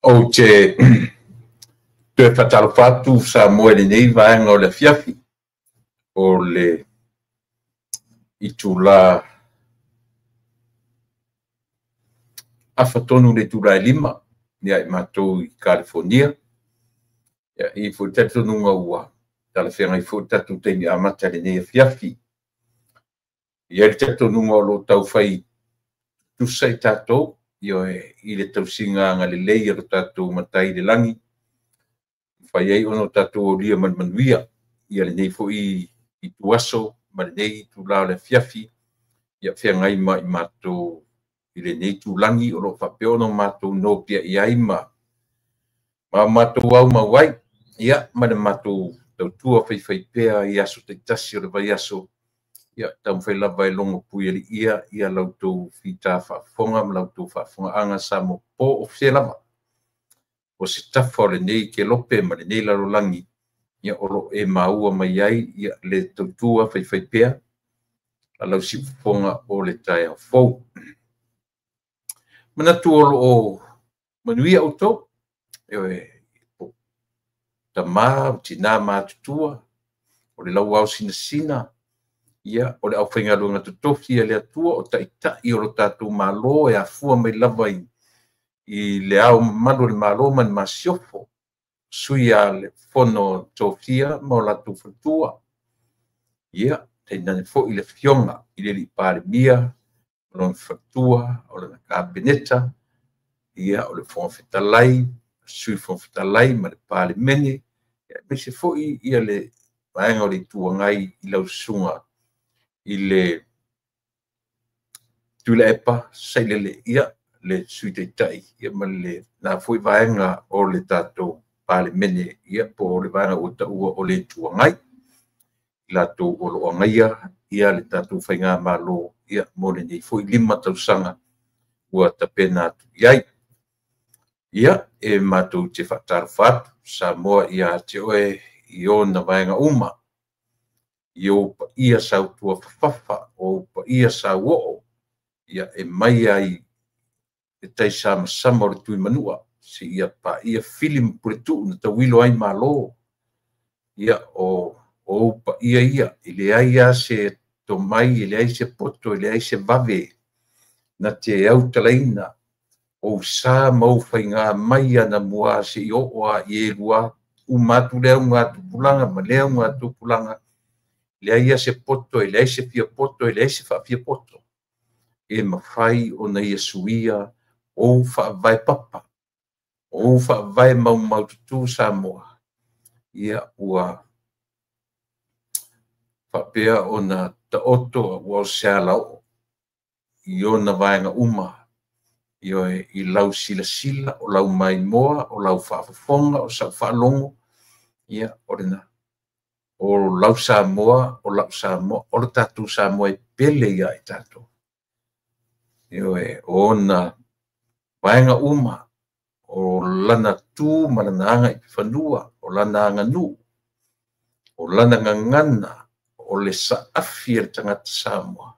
Ou te toe faatalofa atu Samoa i lenei vaega o le afiafi o le itula afa tonu i le itula e 5 ia i matou i Kalifonia. E i ai foi le talitonuga ua talafeagai foi le tatou taimi amata i lenei afiafi. E i ai le talitonuga o lo o taufai tutusa i tatou, ioe, i le tausiga agalelei a lo tatou Matai i le lagi, e mafai ai ona tatou aulia ma le manuia lenei foi ituaso ma lenei itula o le afiafi, ia feagai ma i matou i lenei itulagi o lo o faapea ona matou nopiai ai ma matou aumau ai, ia, ma le matou tautua faifaipea i aso taitasi o le vaiaso, ia taumafai lava e logo puialiia la outou fita faafofoga ma la outou faafofogaaga Samoa po o fea lava o se tafa o lenei kelope ma lenei lalolagi, ia o lo o e maua mai ai le tautua faifaipea a lau siufofoga o le taeao fou. Manatu o lo o manuia outou, ioe, o tama, o tina matutua, o le lauao sinasina, ia, o le aufaigaluega totofi a le Atua, o taitai o lo tatou Malo e afua mai lava i le Ao Mamalu o le Malo ma le Masiofo, Sui a le Fono Tofia ma o latou faletua, ia, tainane foi le Afioga i le Palemia, lona faletua, o lana Kapeneta, ia, o le Fofoga Fetalai, Sui Fofoga Fetalai ma le Palemene, aemaise foi le vaega o le Itu Agai i lau susuga i le Tuilaepa Sailele, ia, le Sui Taitai, ia, ma lena foi vaega o le tatou Palemene, ia, po o le vaega ua taua o le Itu Agai, i latou o lo o agaia le tatou faigamalo, ia, mo lenei foi 5 tausaga ua tapena atu i ai. Ia, e matou te faatalofa atu Samoa ia te oe i ona vaega uma, i ou paia sautuafafafa, o ou paia sauoo, ia, e mai ai le taisamasama o le Tuimanua seia paia Fili ma Puletuu na tauilo ai Malo. Ia, o ou paia ia, e leai lava se tomai, e leai se poto, e leai se vave na te autalaina ou sa ma ou faiga mai anamua seia oo lava i e lua, uma atu lea augatupulaga ma lea augatupulaga, leai lava se poto, e leai se fiapoto, e leai se faafiapoto e mafai ona ia suia ou faavae papa, ou faavae maumaututu Samoa, ia, ua faapea ona taoto ua o se alaoo i ona vaega uma, ioe, i lau silasila, o lau maimoa, o lau faafofoga, o sau faalogo, ia, o lena. O lau Samoa, o lau Samoa, o le tatou Samoa e pele ia i tatou. Ioe, o ona vaega uma, o lana tu ma lana aga i fanua, o lana aganuu, o lana gagana, o le saafi a le tagata Samoa,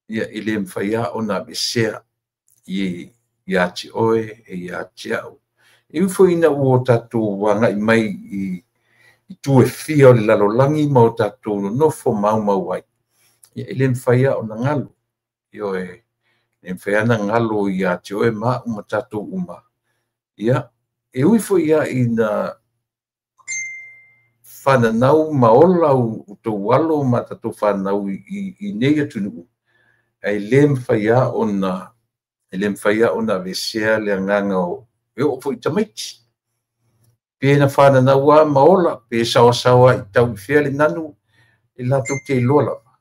ia, e le mafai lava ona aveesea ia te oe e ia te au. E ui foi ina ua tatou agai mai i itu e fia o le lalolagi ma o tatou nonofo maumau ai, ia, e le mafai lava ona galo. Ioe, e le mafai lava ona galo ia te oe ma au ma tatou uma. Ia, e ui foi lava ina fananau ma ola outou alo ma tatou fanau i nei atunuu, ae le mafai lava ona aveesea le agaga o e oo foi i tamaiti. Pe na fananau lava ma ola, pe saoasaoa i tau i fea le nanu, e latou te iloa lava.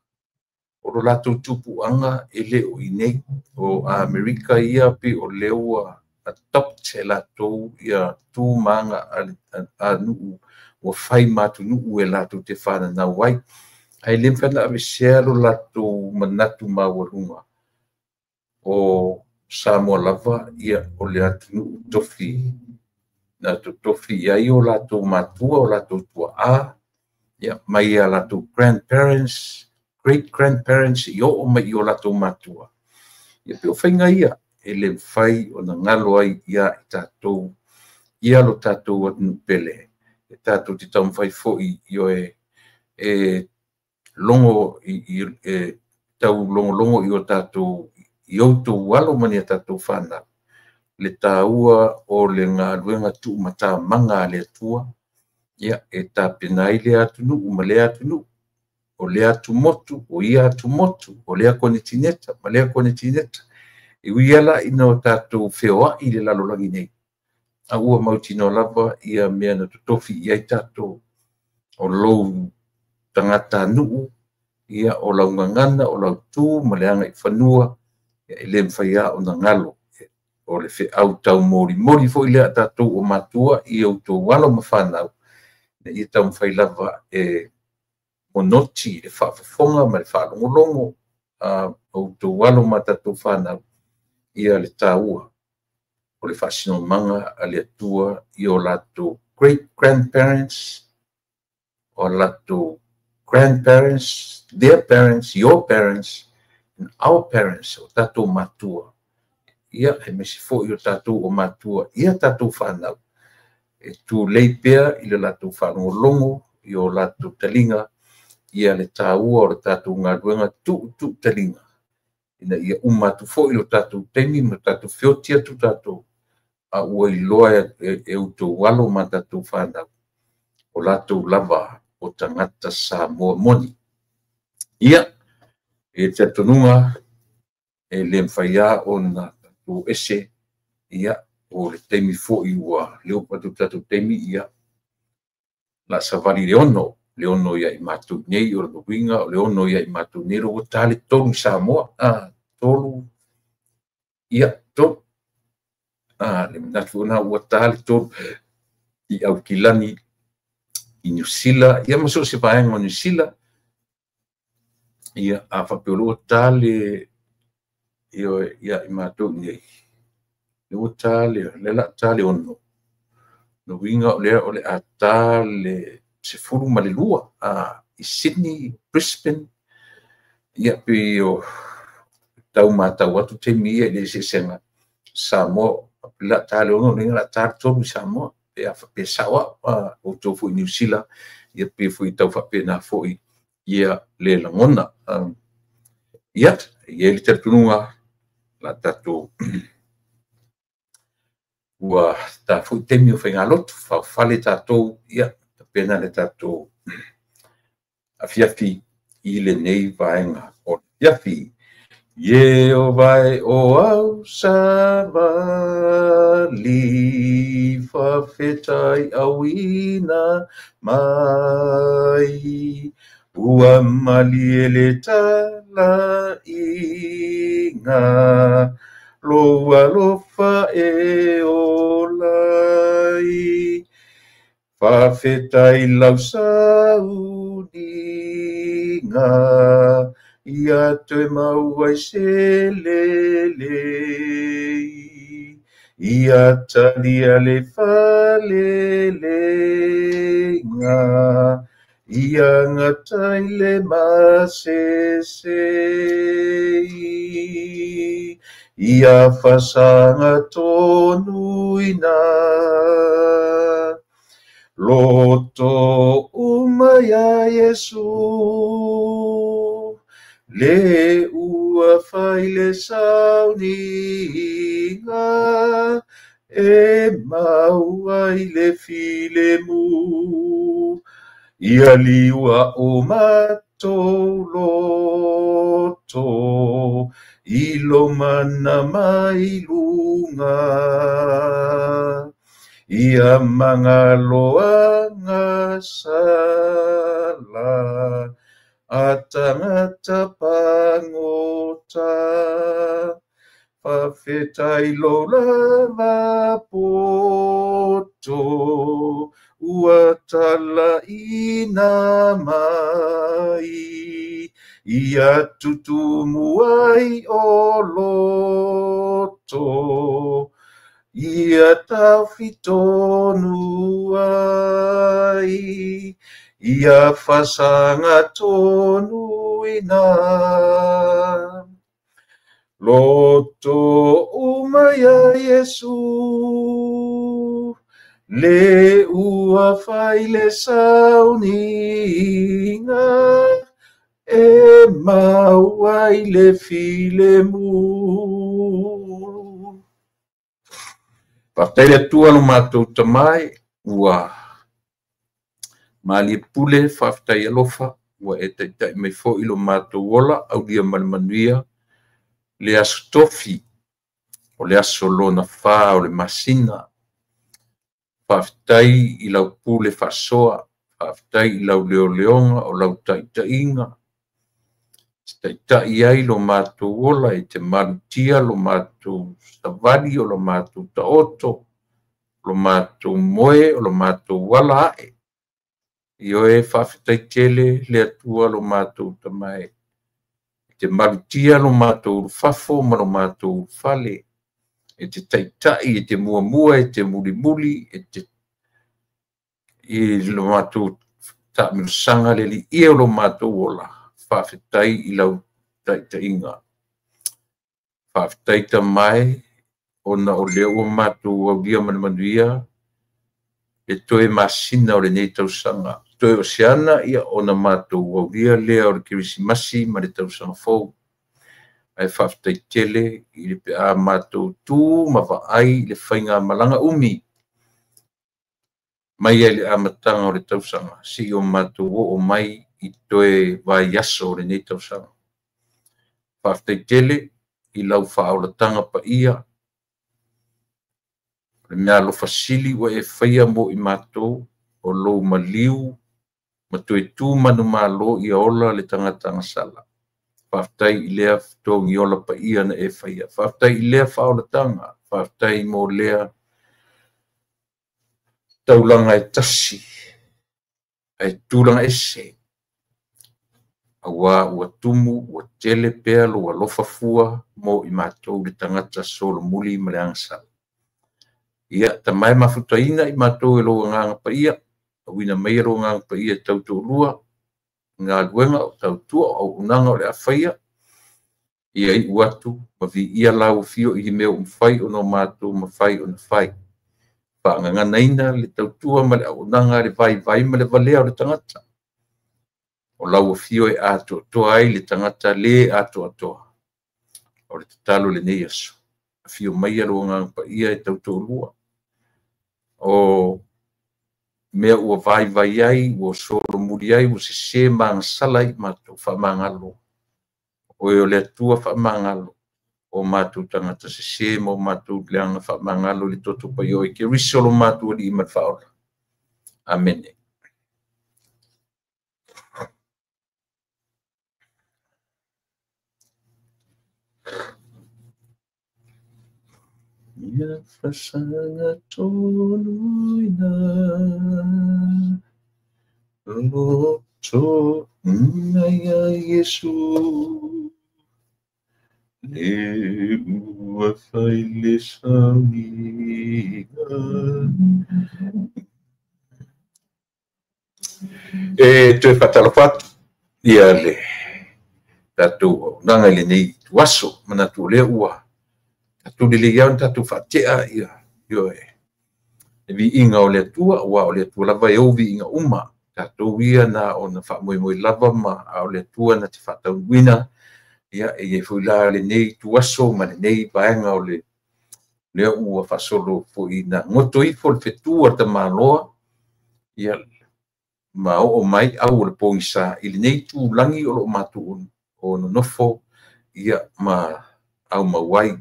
O lo latou tupuaga e le o i nei. O Amerika ia pe o lea ua adopt e latou ia tu ma aga a nuu ua fai ma atunuu e latou te fananau ai. Ae le mafai ona aveesea lo latou manatu maualuga o Samoa lava, ia, o le atunuu tofi na totofi i ai o latou matua, o latou tuaa, ia, mai a latou grandparents, great grandparents, i oo mai i o latou matua. Ia, pe o faiga ia e le mafai ona galo ai ia i tatou Ia lo tatou atunuu pele, e tatou te taumafai foi ioe e logo e tau logologo i o tatou i outou alo ma ni a tatou fanau le taua o le galuega tuumatamaga a le Atua, ia e tapena ai lea atunuu ma lea atunuu, o lea atumotu, o ia atumotu, o lea konetineta ma lea konetineta. E ui lava la ina o tatou feoai i le lalolagi nei, a ua mautinoa lava ia mea na totofi i ai tatou, o lou tagatanuu, ia o lau gagana, o lau tu ma le agaifanua, e le mafai lava ona galo. O le feau taumolimoli foi lea a tatou o matua i outou alo ma fanau, ina ia taumafai lava e monoti le faafofoga ma le faalogologo a outou alo ma tatou fanau ia le taua o le faasinomaga a le Atua i o latou great grandparents, o latou grandparents, their parents, your parents, and our parents, o tatou matua, ia aemaise foi o tatou o matua ia tatou fanau, e tulei pea i le latou faalogologo i o latou taliga ia le taua o le tatou galuega tuutuutaliga, ina ia uma atu foi lo tatou taimi ma tatou feoti atu tatou, a ua iloa e outou alo ma tatou fanau, o latou lava o tagata Samoa moni. Ia, e talitonuga e le mafai lava ona tatou ese, ia, o le taimi foi ua leo atu tatou taimi, ia, la savali le 6, le 6 ia i matou nei, o le uiga o le 6 ia i matou nei, ua ta le 3 i Samoa, 3, ia, 3, le manatu ona ua ta le 3 i Aukilani, i Niu Sila, ia ma so o se vaega o Niu Sila, ia, a faapea ua ta le, ia i matou nei, ua ta le, le la ta le 6, le uiga o lea o le a ta le 12, i Sydney, Brisbane, ia pe o tau matau atu taimi ia i le eseesega Samoa, la ta le 6, le la ta le 3 i Samoa, pe a faapea sao au, outou foi i Niu Sila, ia pe foi tau faapena foi ia le lagona. Ia, e i ai le talitonuga, la tatou ua ta foi taimi o faigalotu, faofale tatou, ia, tapena le tatou afiafi i lenei vaega o le afiafi. Ie o vai o au savali, whawhetai awina mai, ua malie le talaiga, lo alofa e olai. Whawhetai lau sauniga, ia te mauai se lelei, ia talia le falelega, ia ngatai le masesei, ia fasanga tonuina, loto umaya Yesu, le ua fai le sauniga, e maua i le filemu, ia liua o matou loto, i lo mana mai lunga, ia mangaloanga sala, a tangata pangota, whawhetai lo lava poto, ua talaina mai, ia tutumu ai o loto, ia tawhitonu ai, ia fasanga tonu ina. Loto umaya Yesu, Le ua fai le sauniga e mau ai le filemu. Faafetai le Atua lo matou tamai ua malie pule, faafetai alofa ua e taitai mai foi lo matou ola aulia ma le manuia le aso tofi o le aso lona 4 o le masina. Faafetai i lau pule faasoa, faafetai i lau leoleoga o lau taitaiga. Taitai ai lo matou ola e te malutia lo matou savali o lo matou taoto, lo matou moe o lo matou ala ae. Ioe, faafetai tele le Atua lo matou tamai. E te malutia lo matou ulufafo ma lo matou ulufale. E te taitai, e te muamua, e te mulimuli, e te i lo matou taamilosaga le alii o lo matou ola. Faafetai i lau taitaiga. Faafetai tamai ona o lea ua matou aulia ma le manuia e toe masina o lenei tausaga. Toe o se ana ia ona matou aulia lea o le Kerisimasi ma le tausaga fou. Ae faafetai tele i le pe a matou tu ma vaai i le faigamalaga umi mai ai le amataga o le tausaga seia o matou oo mai i toe vaiaso o lenei tausaga. Faafetai tele i lau faaolataga paia, le mea alofa sili ua e faia mo i matou o lou maliu ma toe tu manumalo ia ola le tagata agasala. Faafetai i lea togiola paia na e faia. Faafetai i lea faaolataga. Faafetai mo lea taulaga e tasi ae tulaga ese. Aua ua tumu ua tele pea lou alofa fua mo i matou le tagata solomuli ma le agasala. Ia tamai mafutaina i matou e lou agaga paia, auina mai e lou agaga paia e tautoalua, galuega o tautua o auaunaga o le a faia, ia iu atu ma viia lau afio i le mea ua mafai ona matou mafai ona fai. Faagaganaina le tautua ma le auaunaga le vaivai ma le valea o le tagata. O lau afio e atoatoa ai le tagata le atoatoa. O le tatalo lenei aso. Afio mai lou agaga paia e tautoalua. O mea ua vaivai ai, ua solomuli ai, ua sese ma agasala ai matou faamagalo. Oe o le Atua faamagalo o matou tagata sese ma o matou leaga faamagalo i le toto paia o Keriso lo matou alii ma le faaola. Amene. Ia fasaga toluina loto ia Iesu le ua fai le sauniga. E toe faatalofa atu ia le tatou auaunaga i lenei ituaso. Manatu o lea ua tatou lelei lava ona tatou faatea ia le viiga o le Atua, aua o le Atua lava e ou viiga uma. Tatou ia na ona faamoemoe lava ma a o le Atua na te faataunuuina. Ia e i ai foi la lenei ituaso ma lenei vaega o le lea ua faasolo foi na goto ifo le fetu a le tamaloa ia ma oo mai au o le pogisa i lenei tulagi o lo o matou o nonofo ia ma aumau ai.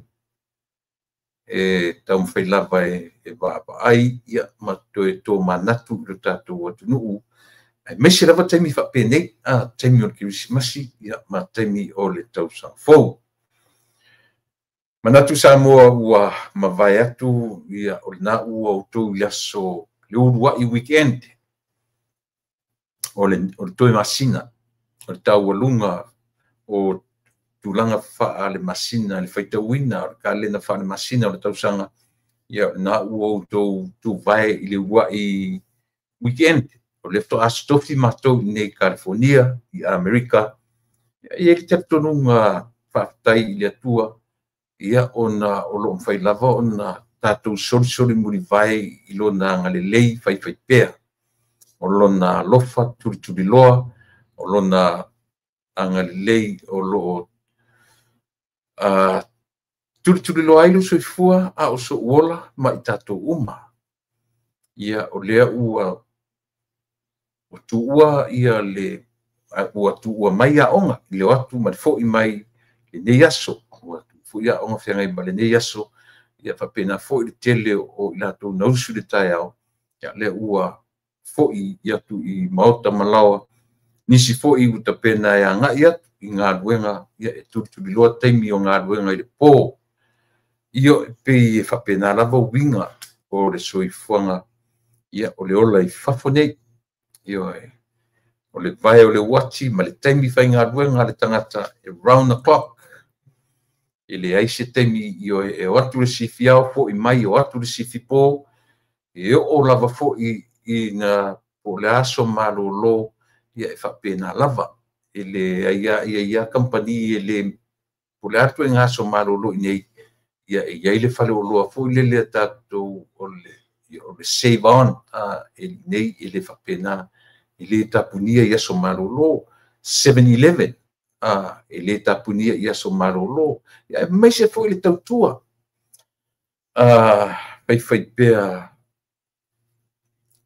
E taumafai lava e vaavaai ia ma toe tomanatu i lo tatou atunuu. Aemaise lava taimi faapenei, taimi o le Kerisimasi ia ma taimi o le tausaga fou. Manatu Samoa ua mavae atu ia o lena ua outou i le aso le uluai weekend o le toe masina o le taualuga o tulaga faale masina le faitauina o le kalena faale masina o le tausaga ia na ua outou tuvae i le uluai weekend o le faatoa aso tofi matou i nei California i Amerika. E i ai le talitonuga faafetai i le Atua ia ona o lo o mafai lava ona tatou solisoli mulivae i lona agalelei faifaipea, o lona alofa tulituliloa, o lona agalelei o loo tulituliloa ai lou soifua a o sou ola ma i tatou uma. Ia o lea ua tuua ia le ua tuua mai aoga i le o atu ma le foi mai lenei aso, ua foi aoga feagai ma lenei aso. Ia faapena foi le tele o i latou na usu i le taeao, ia lea ua foi atu i maota ma laoa. Nisi foi ua tapena e agai atu i galuega, ia e tulituliloa taimi o galuega i le po. Ia e pei e faapena lava uiga o le soifuaga, ia o le ola i fafo nei. Ioe, o le vae o le uati ma le taimi faigaluega a le tagata e round the clock. E leai se taimi, ioe, e o atu le sifi ao foi mai, o atu le sifi po, e oo lava foi ina po o le aso malolo, ia e faapena lava. E leai ia ia kamupani e le po o le a le ituaiga aso malolo i inei, ia e i ai le faleoloa foi lele a tatou o le Save On, e nei e le faapena, e le tapunia i aso malolo. 7-Eleven, e le tapunia i aso malolo. Ia aemaise foi le tautua faifaipea.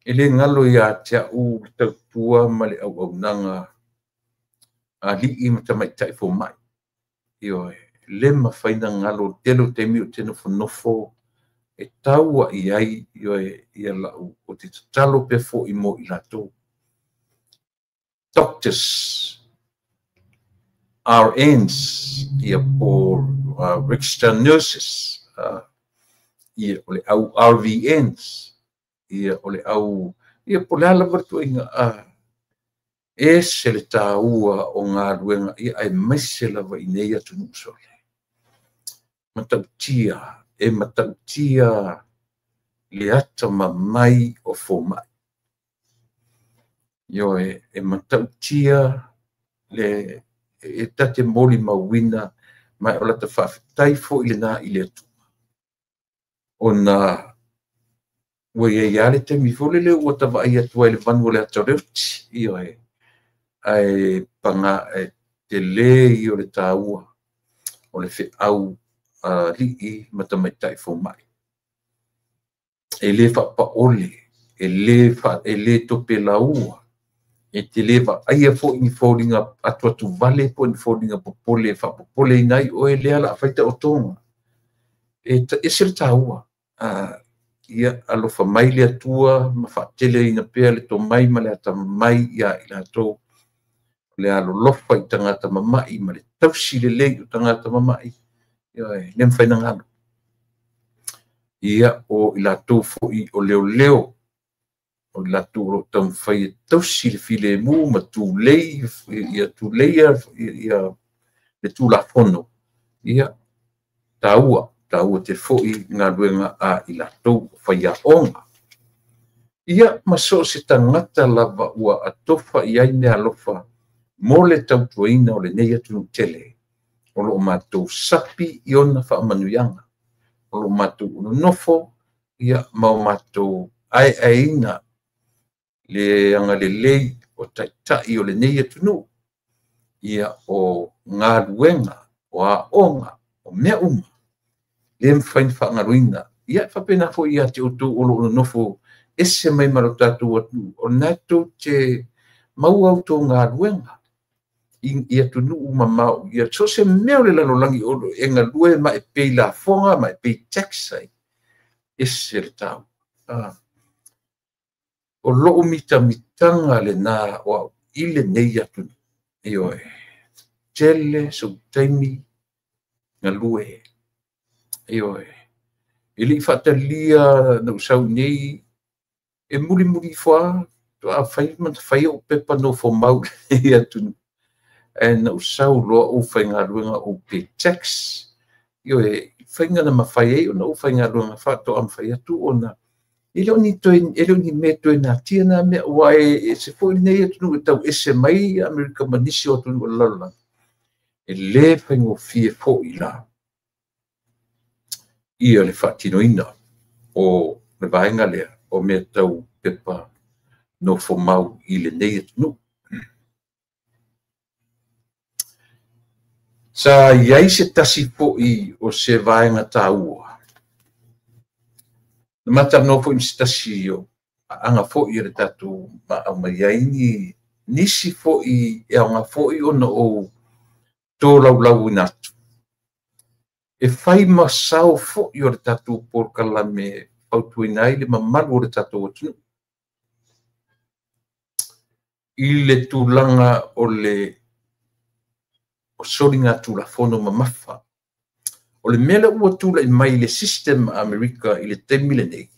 E le galo ia te au le tautua ma le auaunaga alii ma tamaitai fomai. Ioe, le mafai ona galo tele o taimi ou te nofonofo e taua i ai, ioe, ia lau ou te tatalo pea foi mo i latou. Doctors, RNs, ia po registered nurses, ia o le au RVNs, ia o le au, ia po o le a lava le ituaiga, ese le taua o galuega, ia aemaise lava i nei atunuu sole. Matautia, e matautia le atamamai o fomai. Ioe, e matautia le e tate molimauina, ma o lata faafetai foi lena i le Atua. Ona ua iai lava le taimi foi lele ua ta vaai atu ai i le vanu o le ata o le oti, ioe, ae paga e tele ia o le taua o le feau alii ma tamaitai fomai. E le faapaole, e le topelaua, e te le vaaia foi ni foliga atuatuvale po o ni foliga popole e faapopoleina ai oe lea o le a fai taotoga. E ese le taua. Ia alofa mai le Atua ma faateleina pea le tomai ma le atamamai ia i latou, le alolofa i tagata mamai ma le tausi lelei o tagata mamai. Ioe, le mafai ona galo. Ia o i latou foi o leoleo, o i latou o lo o taumafai e tausi le filemu ma tulei ia tuleia ia le Tulafono, ia taua tele foi galuega a i latou o faiaoga. Ia ma so o se tagata lava ua atofa i ai meaalofa mo le tautuaina o lenei atunuu tele, o lo o matou sapi i ona faamanuiaga, o lo o matou nonofo, ia ma o matou aeaeina le agalelei o taitai o lenei atunuu, ia o galuega, o aoga, o mea uma, le mafai ona faagaloina. Ia faapena foi ia te outou o lo o nonofo ese mai ma lo tatou atunuu, o lena tou te maua outou galuega i atunuu mamao, ia so o se mea o le lalolagi o lo e galue ma e pei lafoga ma e pei tax ai, ese le taua. O lou mitamitaga lena o au i lenei atunuu. Ioe, tele sou taimi galue. Ioe, e le i faatalia na ou sau nei, e mulimuli ifo lava, faatoa fai ma fai ou pepa nofo mau i lenei atunuu. Ae na ou sau loa ou faigaluega ou pay tax. Ioe, faiga na mafai ai ona ou faigaluega faatoa mafai atu ona e le o ni mea toe natia na mea, ua e ese foi lenei atunuu e tau ese mai Amerika ma nisi o atunuu o le lalolagi. E le faigofie foi la ia le faatinoina. o le vaega lea o mea tau pepa nofomau i lenei atunuu. Sa i ai se tasi foi o se vaega taua, na matalanoa foi ma se tasi o paaga foi a le tatou ma aumai ai nisi foi e aoga foi ona ou tolaulauina atu, e fai ma sao foi o le tatou polokalame e fautuaina ai le mamalu o le tatou atunuu i le tulaga o le soligatulafono mamafa. O le mea lea ua tulai mai le system a Amerika i le taimi lenei,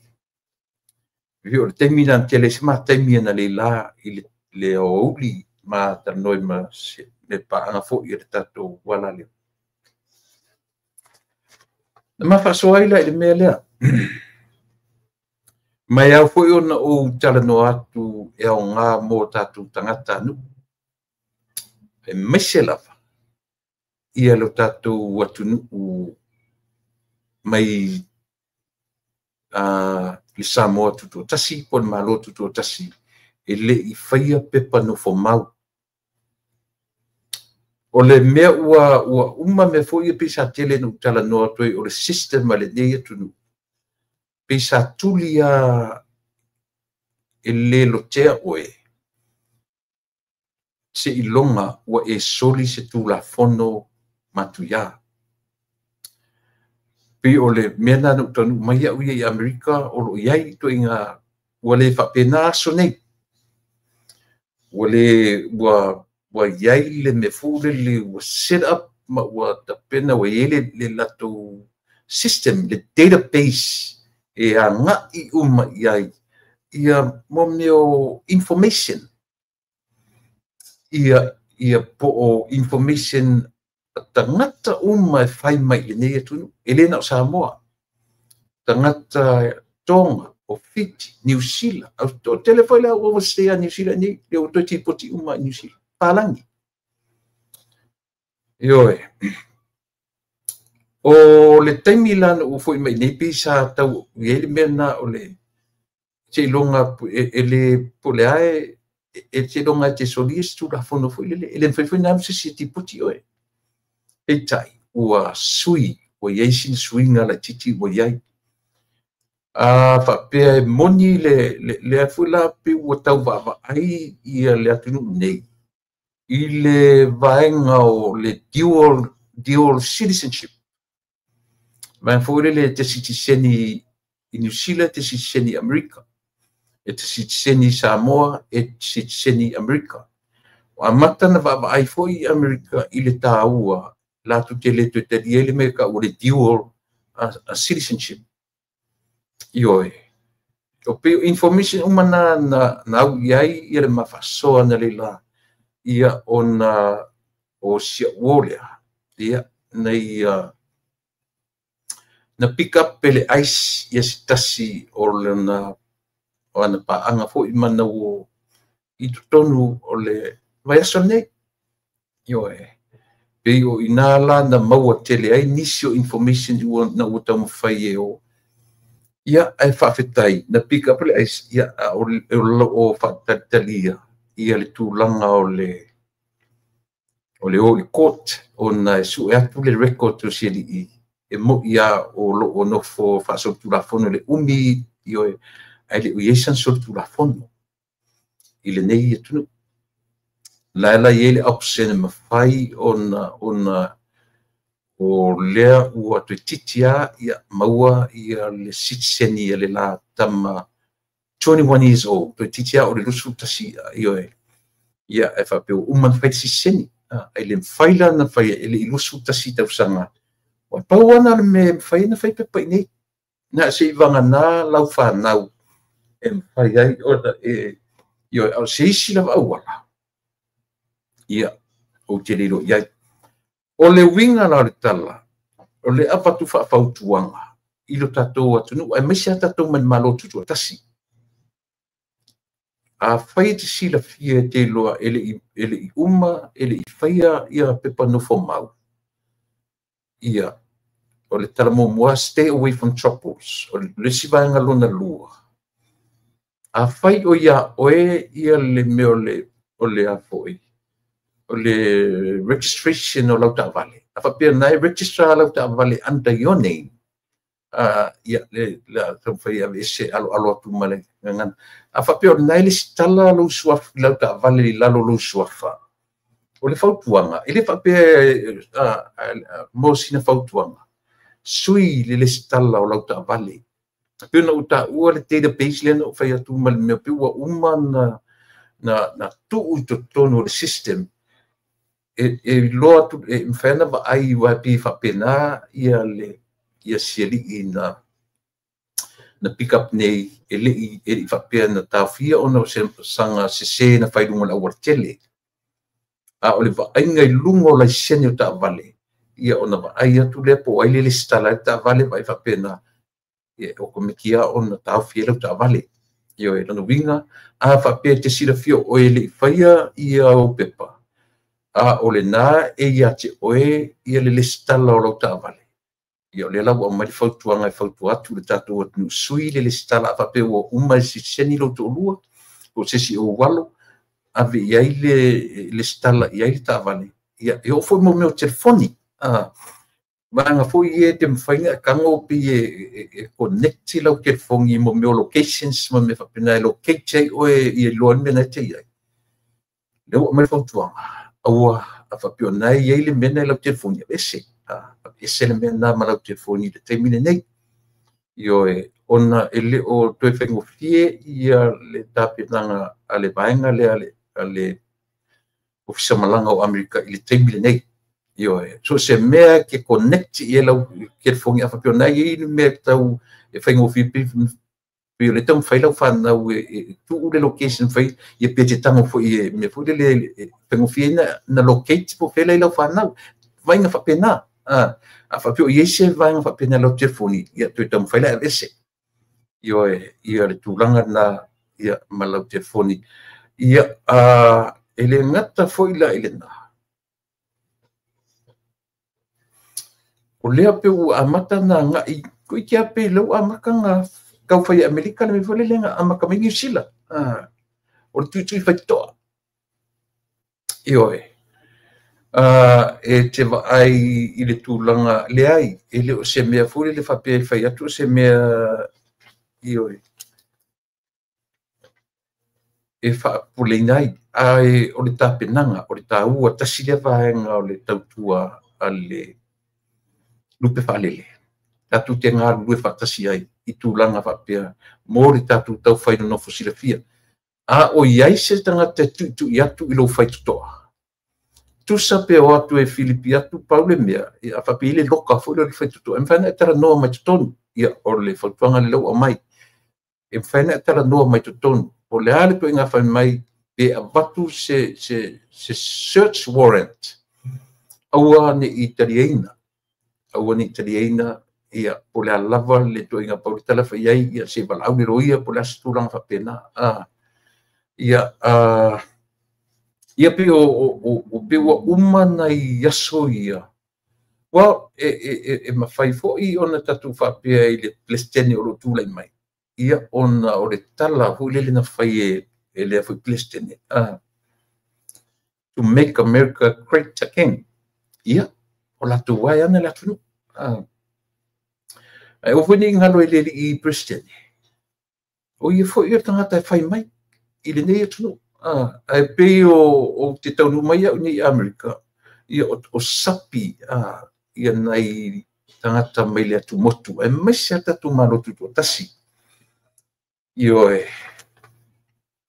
o le taimi na tele se ma taimi na leila i le aoauli ma talanoa ma se paaga foi o le tatou ala lea. Na mafaasoa ai la i le mea lea. Mai au foi ona ou talanoa atu e aoga mo tatou tagata nuu. E maise lava ia lo tatou atunuu mai le Samoa tutoatasi po o le Malo tutoatasi e le i faia pepa nofomau. O le mea ua uma mea foi e pei sa tele na ou talanoa atu ai o le system a lenei atunuu. Pei sa tuli lava e le lotea oe se iloga ua e soli se tulafono matuia. Pei o le mea na ou taunuu mai au ia i Amerika o lo o i ai ituaiga ua le faapena aso nei. Ua i ai le mea foi lele ua set up ma ua tapena ua i ai le latou system, le database e agai uma i ai ia mo mea o information. Ia po o information tagata uma e fai mai i lenei atunuu, e le na o Samoa. Tagata Tonga, o Fiti, Niu Sila, o tele foi le au overstay a Niu Sila nei, le o toe tipoti uma i Niu Sila. Palangi. Ioe. O le taimi la na ua foi mai nei pei sa tau i ai le mea na o le seiloga e le po o le a e seiloga e te solia se tulafono foi lele, e le mafai foi ona alu se isi e tipoti oe. Peitai, ua sui, ua i ai sina suiga laitiiti ua i ai. A faapea e moni lea foi la pei ua tau vaavaai ia le atunuu nei i le vaega o le dual citizenship. Vaega foi lele e te sitiseni i Niu Sila, e te sitiseni i Amerika. E te sitiseni i Samoa, e te sitiseni i Amerika. O amata na vaavaai foi i Amerika i le tāua latou te le toe talia ai le mea e tau o le dual citizenship. Ioe. O pei o information uma na au i ai ia le mafaasoa na leila ia ona o si au lea ia na na pick up e le ICE ia se tasi o lona o ana paaga foi ma na ua i totonu o le vaiaso nei. Ioe. Pei o ina la na maua tele ai nisi o information na ua taumafai e o ia ae faafetai na pick up le ICE ia o loo faatalitali ia le tulaga o le o i court ona e sue atu le record o si alii e moi a o loo nofo faasolitulafono le umi ioe ae le o i ai sana solitulafono i lenei atunuu. La la i ai le option e mafai ona o lea ua toeitiiti lava ia maua ia le citizen ia le la tama 21 years old, toeitiiti lava o le 21 ioe ia e faapea ua uma ona fai le citizen. Ai le mafai la ona fai e le i 21 tausaga. Ua pau lava na le mea e mafai ona fai pepa i nei. Na se i vagana lau fanau e mafai ai ona e ioe o se isi lava auala ia ou te le iloa i ai. O le uiga la o le tala, o le avatu faafautuaga i lo tatou atunuu, aemaise a tatou mai le Malo Tutoatasi. Afai e te silafia e te iloa e le i uma, e le i faia ia pepa nofomau, ia O le tala muamua, stay away from troubles. O le isi vaega lona lua, afai o ia oe ia le mea o le a foi, o le registration o lau taavale. A faapea na e register lau taavale under your name, ia le taumafai e aveese aloalo atu ma le gagana. A faapea o lena e lesitala lou suafa, lau taavale i lalo o lou suafa, o le fautuaga, e le faapea mo sina fautuaga, sui le lesitala o lau taavale. Pei ona ou taua le database lea na ou fai atu ma le mea pei ua uma na tuu i totonu o le system e iloa atu, e mafai ona vaai aua e pei e faapena ia le ia sialii na pick up nei, e le i faapea na taofia ona o se saga sese na fai i luga o le aualatele. A o le vaaiga i luga o laisene o taavale, ia ona vaai atu lea po o ai le lesitala ai le taavale, vaai faapena, ia okomeki lava ona taofi ai lau taavale. Ioe, lona uiga, a faapea e te silafia o oe e le i faia ia ou pepa, a o lena e ia te oe ia le lesitala o lau taavale, ia o lea la ua aumai le fautuaga e fautua atu le tatou atunuu, sui le lesitala a faapea ua uma e siseni lou toalua, po o se isi ou alo, ave i ai le lesitala i ai le taavale. Ia, e oo foi mo mea o telefoni. Vaega foi ia e te mafai ona e tago pei e connect lau telefoni mo mea o locations ma mea faapena e locate ai oe ia iloa ai le mea na e te i ai. Lea ua aumai le fautuaga, aua a faapea o lena e i ai le mea lena i lau telefoni, aveese. Aveese le mea lena ma lau telefoni i le taimi lenei. Ioe, ona e le o toe faigofie ia le tapenaga a le vaega lea a le Ofisa Malaga o Amerika i le taimi lenei. Ioe, so se mea ke connect i ai lau telefoni, a faapea o lena e i ai le mea tau e faigofie pei o lea e taumafai lau fanau e tuu le location fai, ia pe te tago foi e mea foi lele e faigofie ai na locate po o fea la i lau fanau. Vaaiga faapena. A faapea o i ai se vaega faapena i lau telefoni, ia toe taumafai la e aveese. Ioe, ia le tulaga lena ia ma lau telefoni. Ia, e le gata foi la i lena. O lea pe ua amata na agai, toeitiiti lava pe lea ua amata na tau fai e Amerika le mea foi lele na amata mai Niu Sila. O le tuitui faitotoa. Ioe, e te vaai i le tulaga leai, e le o se mea foi lele faapea e fai atu o se mea, ioe, e faapuleina ai. Ae o le tapenaga, o le taua, tasi lea vaega o le tautua a le lupe faalele. Tatou te galulue faatasi ai i tulaga faapea mo le tatou taufai nonofo silafia. A o i ai se tagata e tuitui atu i lou faitotoa, tusa pe o atu e filipi atu pau le mea, a faapea i le loka foi lea o le faitotoa, e mafai ona e talanoa mai totonu. Ia, o le fautuaga lea ua aumai, e mafai ona e talanoa mai totonu. O le a le ituaiga fai mai, pe avatu se search warrant, aua ne i taliaina. Aua ne i taliaina, ia, po o le a lava le ituaiga pau le tala fai ai, ia, se valaau le loia, po o le a se tulaga faapena. Ia, ia pei o pei ua uma nai aso ia. Well, e mafai foi ona tatou faapea i le Peresetene o lo o tulai mai. Ia, ona o le tala foi lele na fai e lea foi Peresetene, to make America great again. Ia, o latou ai ana le atunuu. Ae aua foi ne i galo e le alii Peresetene, o ia foi o le tagata e fai mai i lenei atunuu. Ae pei o te taunuu mai au nei i Amerika, ia o sapi ia nai tagata mai le atumotu, aemaise a tatou Malo Tutoatasi. Ioe,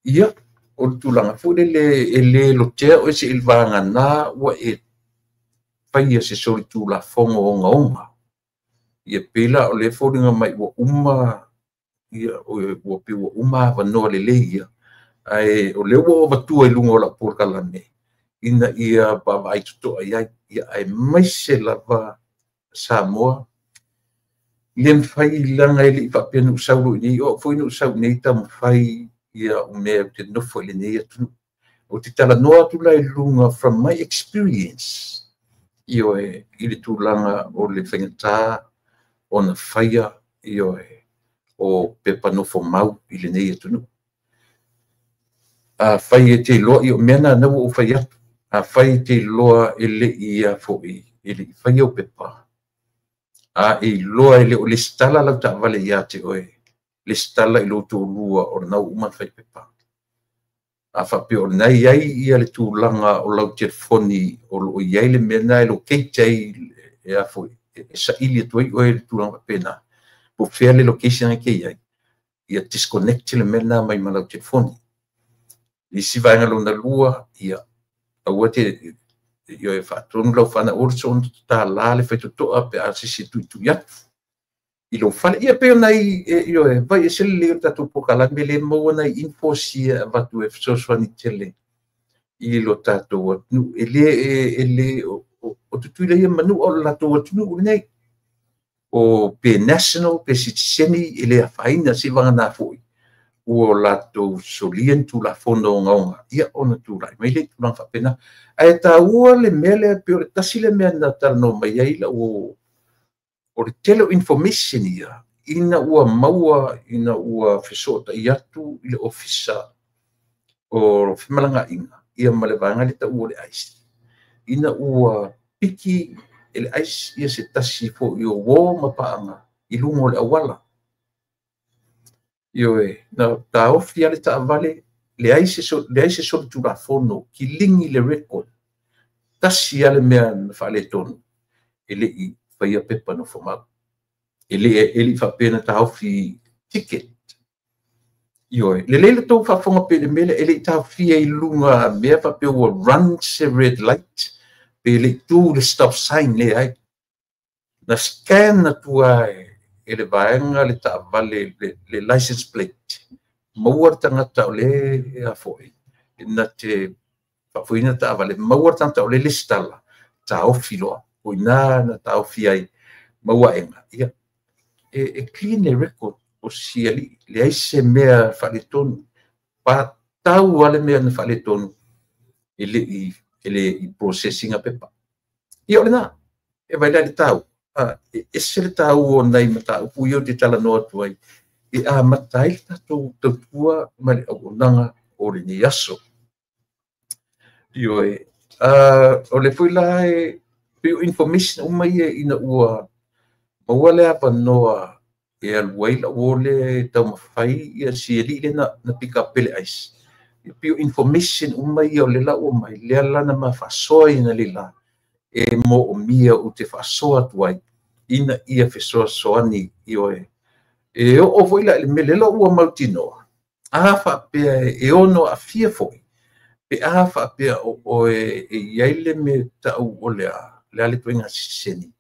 ia, o le tulaga foi lele e le lotea oe se i vagana ua e faia se solitulafono ogaoga. Ia pei la o le foliga mai ua uma, ia, ua pei ua uma avanoa lelei ia. Ae o lea ua ou avatua i luga o lau polokalame, ina ia vaavaai totoa i ai. Ia, aemaise lava Samoa, le mafai leaga e le i faapea na ou sau loa i inei, o au foi na ou sau i inei taumafai ia o mea ou te nofo i lenei atunuu. Ou te talanoa atu la i luga from my experience. Ioe, i le tulaga o le faigata ona faia, ioe, o pepa nofomau i lenei atunuu. Afai e te iloa, ia o mea na ua ou fai atu. Afai e te iloa e le i ia foi, e le i faia ou pepa, a e iloa e le o lesitala lau taavale ia te oe, lesitala i lou toalua o lena ua uma ona fai pepa. A faapea o lena e i ai ia le tulaga o lau telefoni o lo o i ai le mea lena e locate ai, e a foi, e saili atu ai oe i le tulaga faapena, po o fea le location e te i ai, ia disconnect le mea lena mai ma lau telefoni. Isi vaega lona lua, ia aua te ia faatonu lau fanau aua le soona tatala le faitotoa pe a se isi e tuitui atu i lou fale. Ia pei o nai, ioe, vai ese lelei o le tatou polokalame lea e maua nai info ia e avatu e fesoasoani tele i lo tatou atunuu. E le, e le, o Tutuila ia Manua o le latou atunuu lenei. O pe national, pe sitiseni, e le afaina se vagana foi ua latou solia ni tulafono ogaoga, ia ona tulai mai le tulaga faapena. Ae taua le mea lea, pei o le tasi le mea na talanoa mai ai lau o le tele o information ia, ina ua maua, ina ua fesootai atu i le ofisa o femalagaaiga, ia ma le vaega le taua o le ICE. Ina ua piki e le ICE ia se tasi foi o uo ma paaga i luga o le auala. Ioe, na taofi lava le taavale, leai se solitulafono, kiligi le record. Tasi lava le mea na faaletonu, e le i faia pepa nofomau. E le i faapea na taofi ticket. Ioe, lelei le tou faafofoga pea i le mea lea, e le i taofia i luga mea faapea ua run se red light, pe le i tu le stop sign, leai. Na scan atu e le vaega le taavale, le license plate, maua le tagata o le a foi, na te faafoeina taavale, maua le tagata o le lesitala, taofi loa. O ina na taofi ai, maua aega, ia, e clean le record o si alii, leai se mea faaletonu. Pa tau lava le mea na faaletonu, e le i process ina pepa. Ia o lena, e vai la le tau. E ese le taua o nai mataupu ia ou te talanoa atu ai, e amata ai le tatou tautua ma le auaunaga o lenei aso. Ioe, o le foi la e pei o information uma ia ina ua maua le avanoa e alu ai lau o lea e taumafai ia si alii lea na pick up e le ICE. E pei o information uma ia o le la ua mai, lea la na ma faasoa ina le la, e moomia ou te faasoa atu ai, ina ia fesoasoani, ioe. E oo foi la i le mea lea la ua mautinoa, a faapea e ono aafia foi, pe a faapea o oe e i ai le mea tau o le a le ituaiga sitiseni,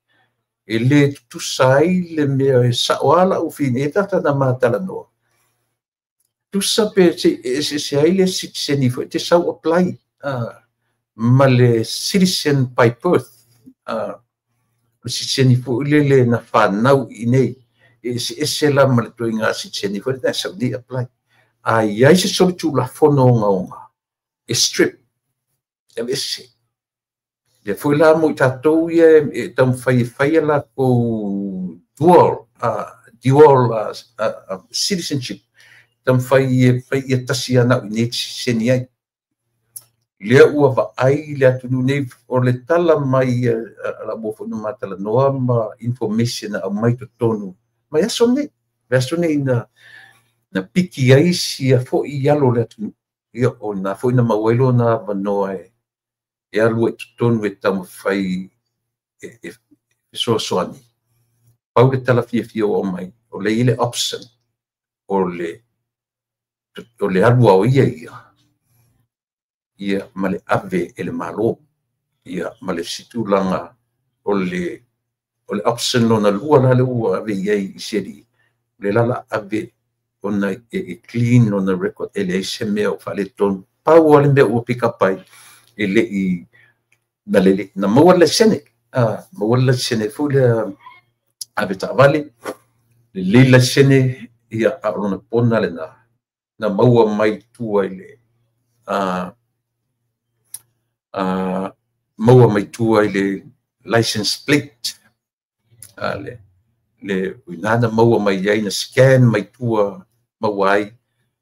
e le tutusa ai le mea e sao lava lau fine, e tata na matalanoa. Tusa pe se eseese ai le sitiseni foi te sau apply ma le citizen by birth, o sitiseni foi lele na whanau i nei, e eseese la ma le ituaiga sitiseni foi na sau nei apply. A i ai se solitulafono ogaoga, e strip, e aveese. Lea foi la mo i tatou ia e taumafai e faia latou dual citizenship, taumafai e fai ia tasi ana i nei sitiseni ai. Lea ua vaai le atunuu nei, o le tala mai a la ua foi na matalanoa ma information na aumai totonu mai aso nei. Mai aso nei na piki ai sia foi i alo o le atunuu. Ia, o na foi na maua ai lona avanoa e alu ai totonu e taumafai e fesoasoani. Pau le tala fiafia ua aumai, o le i le option o le alu ao ia ia, ia ma le ave e le malo, ia ma le situlaga o le option lona lua la le ua ave i ai i si alii, le la la ave ona e clean lona record, e leai se mea o faaletonu. Pau lava le mea ua pick up ai, e le i na maua le laisene, maua le laisene foi lea ave taavale, lelei laisene, ia a o lona pona lena, na maua mai tua i le maua mai tua i le license plate, le uina na maua mai ai na scan mai tua maua ai,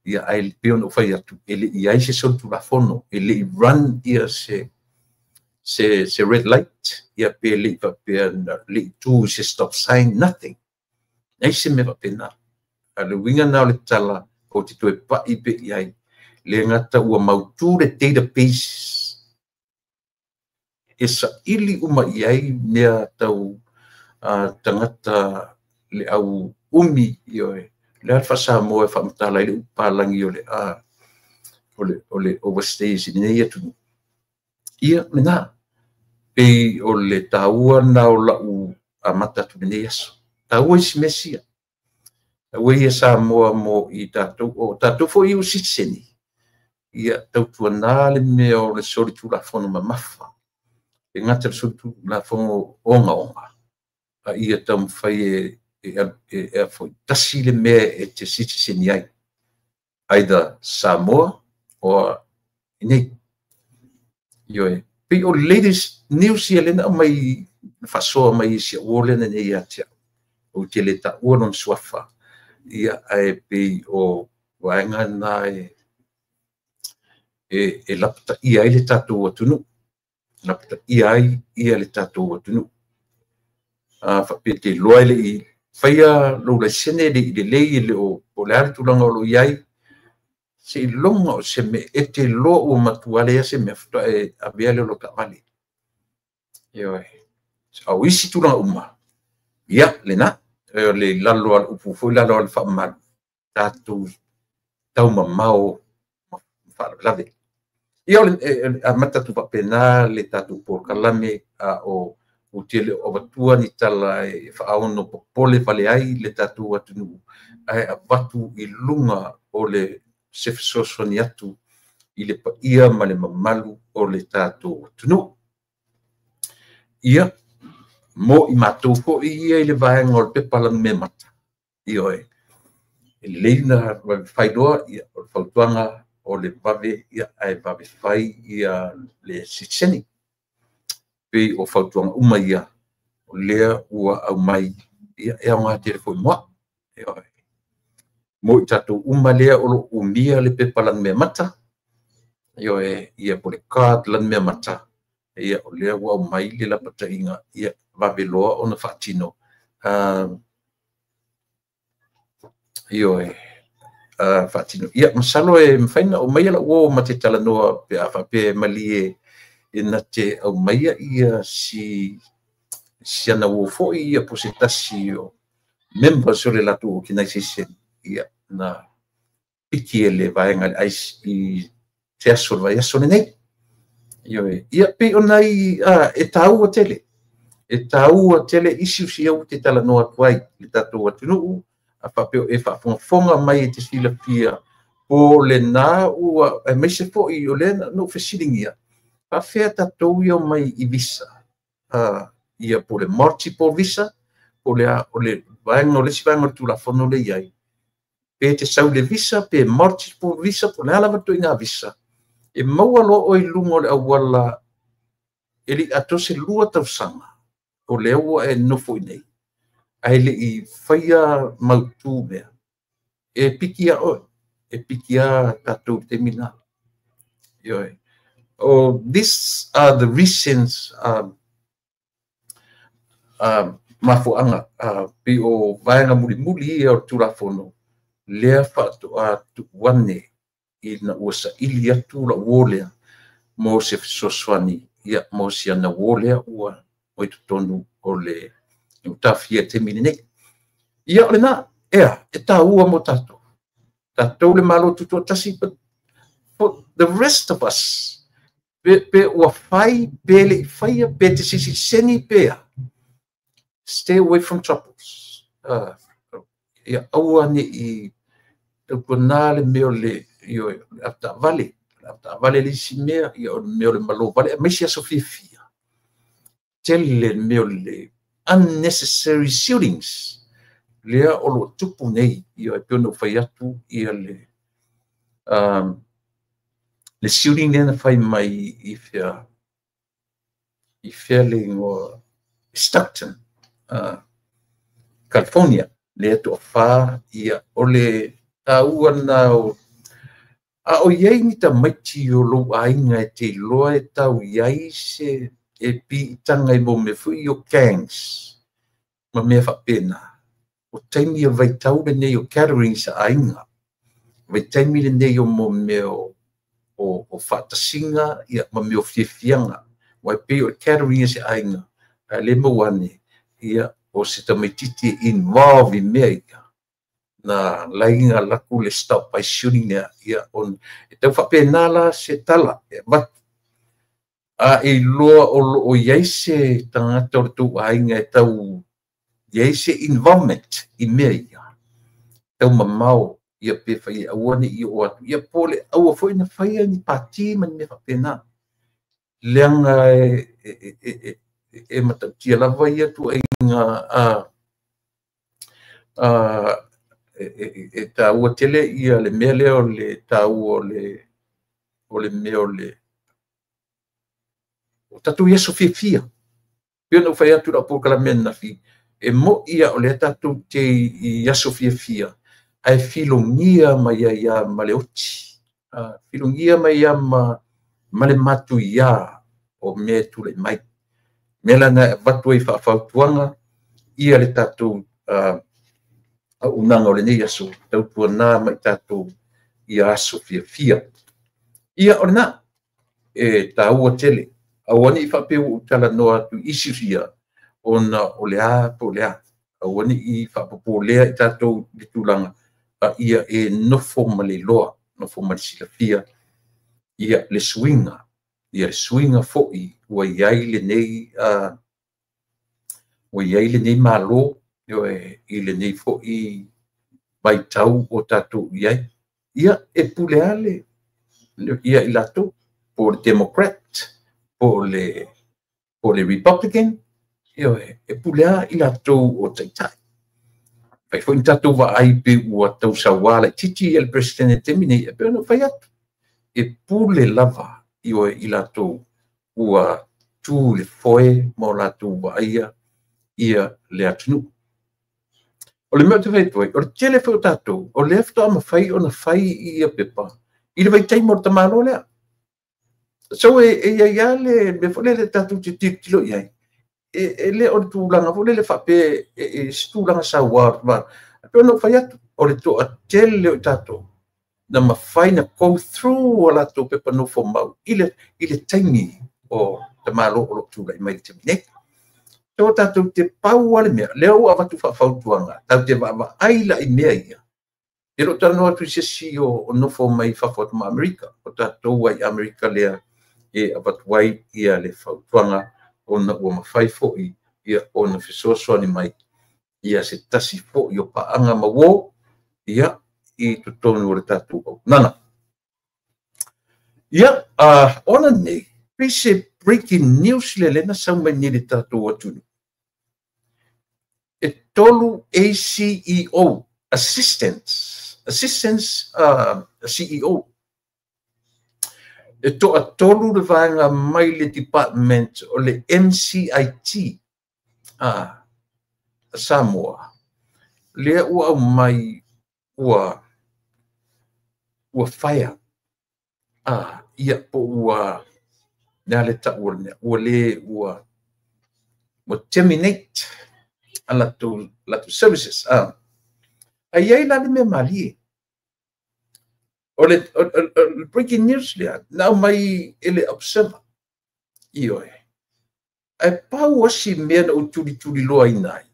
ia ai pei ona ou fai atu, e le i ai se solitulafono, e le i run ia se red light, ia pe le i faapea le i tu se stop sign, nothing. Nei se mea faapena. A le uiga na o le tala o te toe pai pe i ai, le gata ua mautu le database e saili uma i ai mea tau tagata le au umi, ioe, le a le faasamoa e faamatala ai le upalagi o le o le overstays i lenei atunuu. Ia lena, pei o le taua na o lau amata atu lenei aso. Taua isi mea sia. Taua ia Samoa mo i tatou, o tatou foi i o sitiseni. Ia tautuana le mea o le solitulafono mamafa. E gata le solitulafono ogaoga. A ia taumafai e foi tasi le mea e te sitiseni ai. Either Samoa or inei. Ioe, pei o latest news ia lena mai faasoa mai si au lena nei ia te au. Ou te le taua lona suafa. Ia ae pei o vaega na e lapataia ai le tatou atunuu. Lapataia ai ia le tatou atunuu. Faapea te iloa e le i faia lou laisene le i lelei e le o po le a le tulaga o lo o i ai. Se iloga o se mea e te iloa ua matua leai se mea faatoa e avea lea o lau taavale. Ioe. A o isi tulaga uma, ia lena, o le lalo a le upu foi lalo a le faamamalu, tatou taumamao ma faalavelave. Ia o le amata atu faapena le tatou polokalame, a o ou te le o avatua ni tala e faaono popole vale ai le tatou atunuu, ae avatu i luga o le se fesoasoani atu i le paia ma le mamalu o le tatou atunuu. Ia, mo i matou foi ia i le vaega o le pepa lanumemata. Ioe, e lelei na vave fai loa, ia, o le fautuaga o le vave, ia, ae vave fai ia le sitiseni. Pei o fautuaga uma ia, o lea ua aumai, ia, e aoga tele foi mo au. Ioe. Mo i tatou uma lea o lo o umia le pepa lanumemata, ioe, ia po le card lanumemata, ia o lea ua aumai le lapataiga, ia vave loa ona faatino. Ioe, faatino. Ia, masalo e mafai ona aumaia lau uo ma te talanoa pe a faapea e malie e na te aumaia ia si ana uo foi ia po se tasi o members o le latou organisation, ia na piki e le vaega le ICE i se aso o le vaiaso lenei. Ioe, ia pei o nai e taua tele. E taua tele issues ia ua te talanoa atu ai le tatou atunuu, a faapea e faafogafoga mai e te silafia po lena ua aemaise foi o lea na ou fesiligia faafefea tatou ia mai i visa, ia po le multiple visa, po le a, o le vaega o le isi vaega o le Tulafono lea i ai, pe te sau le visa, pe multiple visa, po le a lava ituaiga visa, e maua loa oe i luga o le auala e le i atoa se 2 tausaga, o lea ua e nofo i nei, ae le i faia mautu mea, e piki ia oe, e piki ia tatou i le taimi lena. Ioe. Oh, these are the reasons mafuaaga pei o vaega mulimuli ia o le Tulafono lea faatoa tuu ane ina ua saili atu lau uo lea mo se fesoasoani, ia mo si ana uo lea ua i totonu o le taofia i le taimi lenei. Ia o lena, ea, e taua mo tatou. Tatou le Malo Tutoatasi, but for the rest of us, pe ua fai, pe le i faia, pe te sitiseni, pe a. Stay away from troubles. Ia aua ne i tautuana le mea o le ioe, le avetaavale. Le avetaavale le isi mea, ia o le mea o le malo vale, aemaise aso fiafia. Tele le mea o le unnecessary shootings. Lea o lo o tupu nei, ia e pei ona ou fai atu ia le shooting lea na fai mai i fea le igoa Stockton, California, lea toafa. Ia, o le taua na o a o iai ni tamaiti o lou aiga e te iloa e tau iai se e piitaga i mo mea foi o gangs ma mea faapena. O taimi e vaitau lenei o gatherings a aiga, vaitaimi lenei o mo mea o faatasiga, ia, ma mea o fiafiaga. Ua e pei o le gathering e se aiga, ae le maua ane, ia, o se tamaititi e involve i mea ia, na laina laku le stop by shooting lea, ia, on, e tau faapena la se tala, e avatu. A e iloa o loo iai se tagata o le tou aiga e tau iai se involvement i mea ia, tau mamao, ia pe fai e aua ne i oo atu, ia po o le aua foi na faia ni pati ma ni mea faapena. Leaga e matautia lava ia tuuaiga e taua tele ia le mea lea o le taua o le mea o le o tatou i aso fiafia. Pei ona ou fai atu i lau polokalame ananafi, e moi ia o lea tatou te i aso fiafia, ae filogia mai ai lava ma le oti, filogia mai ai lava ma le matuia o mea e tulai mai. Mea la na e avatu ai faafautuaga ia le tatou auaunaga o lenei aso, tautuana ma i tatou ia aso fiafia. Ia o lena, e taua tele. Aua ne i faapea ua ou talanoa atu i issues ia, ona o le a po o le a. Aua ne i faapopolea i tatou i le tulaga, a ia e nofo ma le iloa, nofo ma le silafia, ia le suiga, ia le suiga foi ua i ai lenei, ua i ai lenei Malo, i lenei foi vaitau o tatou i ai. Ia, e pule lava le ia i latou, po o le Democrat, po o le Republican, e pule lava i latou o taitai. Fai foi ni tatou vaai pe ua tausaua laitiiti le President i le taimi nei, e pei ona ou fai atu, e pule lava i latou ua tu le foe ma o latou vaaia ia le atunuu. O le mea ou te fai atu ai, o le tele foi o tatou, o lea faatoa mafai ona fai ia pepa i le vaitaimi o le tamaloa lea. So e i ai lava le mea foi lele tatou te tilotilo i ai, e le o le tulaga foi lele faapea e se tulaga saua. E pei ona ou fai atu, o le toatele o tatou na mafai na go through o latou pepa nofomau i le taimi o tamaloa o lo o tulai mai i le taimi nei. So tatou te pau lava le mea, lea ua avatu faafautuaga, tatou te vaavaai la i mea ia. E le o talanoa atu i se isi o nofo mai fafo atu ma Amerika, o tatou ai Amerika lea e avatu ai ia le fautuaga, ona ua mafai foi ia ona fesoasoani mai ia se tasi foi o paaga ma uo ia i totonu o le tatou auaunaga. Ia, ona nei, pei se breaking news le lena sau mai nei le tatou atunuu. E 3 ACEO, Assistants CEO. E toatolu le vaega mai le department o le MCIT a Samoa. Lea ua aumai ua fire. Ia po ua le ale tau o le mea, ua le ua terminate a latou services. Ai ai la le mea malie. O le breaking news lea, na aumai e le Observer. Ioe. Ae pau asi mea na ou tulituliloa ina ai.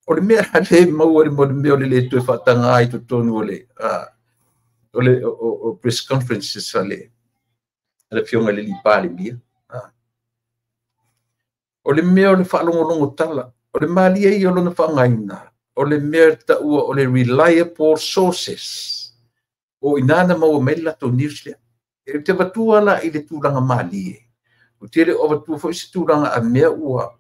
O le mea le maua le mea o le le toe faataga ai totonu o le o press conferences a le afioga i le alii Palemia. O le mea o le faalogologo tala, o le malie ia o lona faaaogaina, o le mea taua o le reliable sources. O ina na maua mai le latou news lea. E te avatua la i le tulaga malie. O te le o avatua foi se tulaga a mea ua...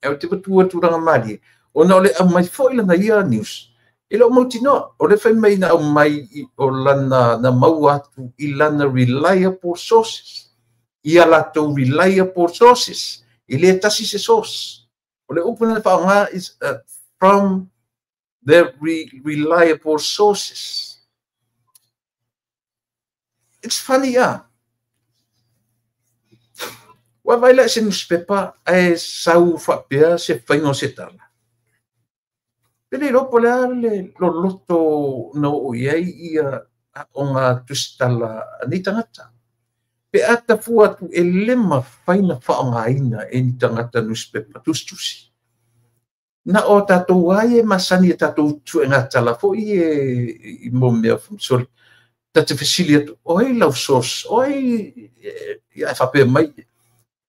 E te avatua tulaga malie. Ona o le aumai foi lana ia news, e le o mautinoa. O le fai mai na aumai o lana na maua atu i lana reliable sources. Ia latou reliable sources. E le tasi se source. O le upu na faaaoga is from the reliable sources. It's funny, ah. Ua vaai la i se newspaper ae sau faapea se faiga o se tala. Pe le iloa po o le a le loloto na oo i ai ia aoga tusitala a nei tagata. Pe a tafua atu e le mafai ona faaaogaina e ni tagata newspaper tusitusi. Na o tatou lava ia e masani i a tatou suega tala foi ia i mea sorry, ta te fesili atu, o ai lau source, o ai ia e faapea mai,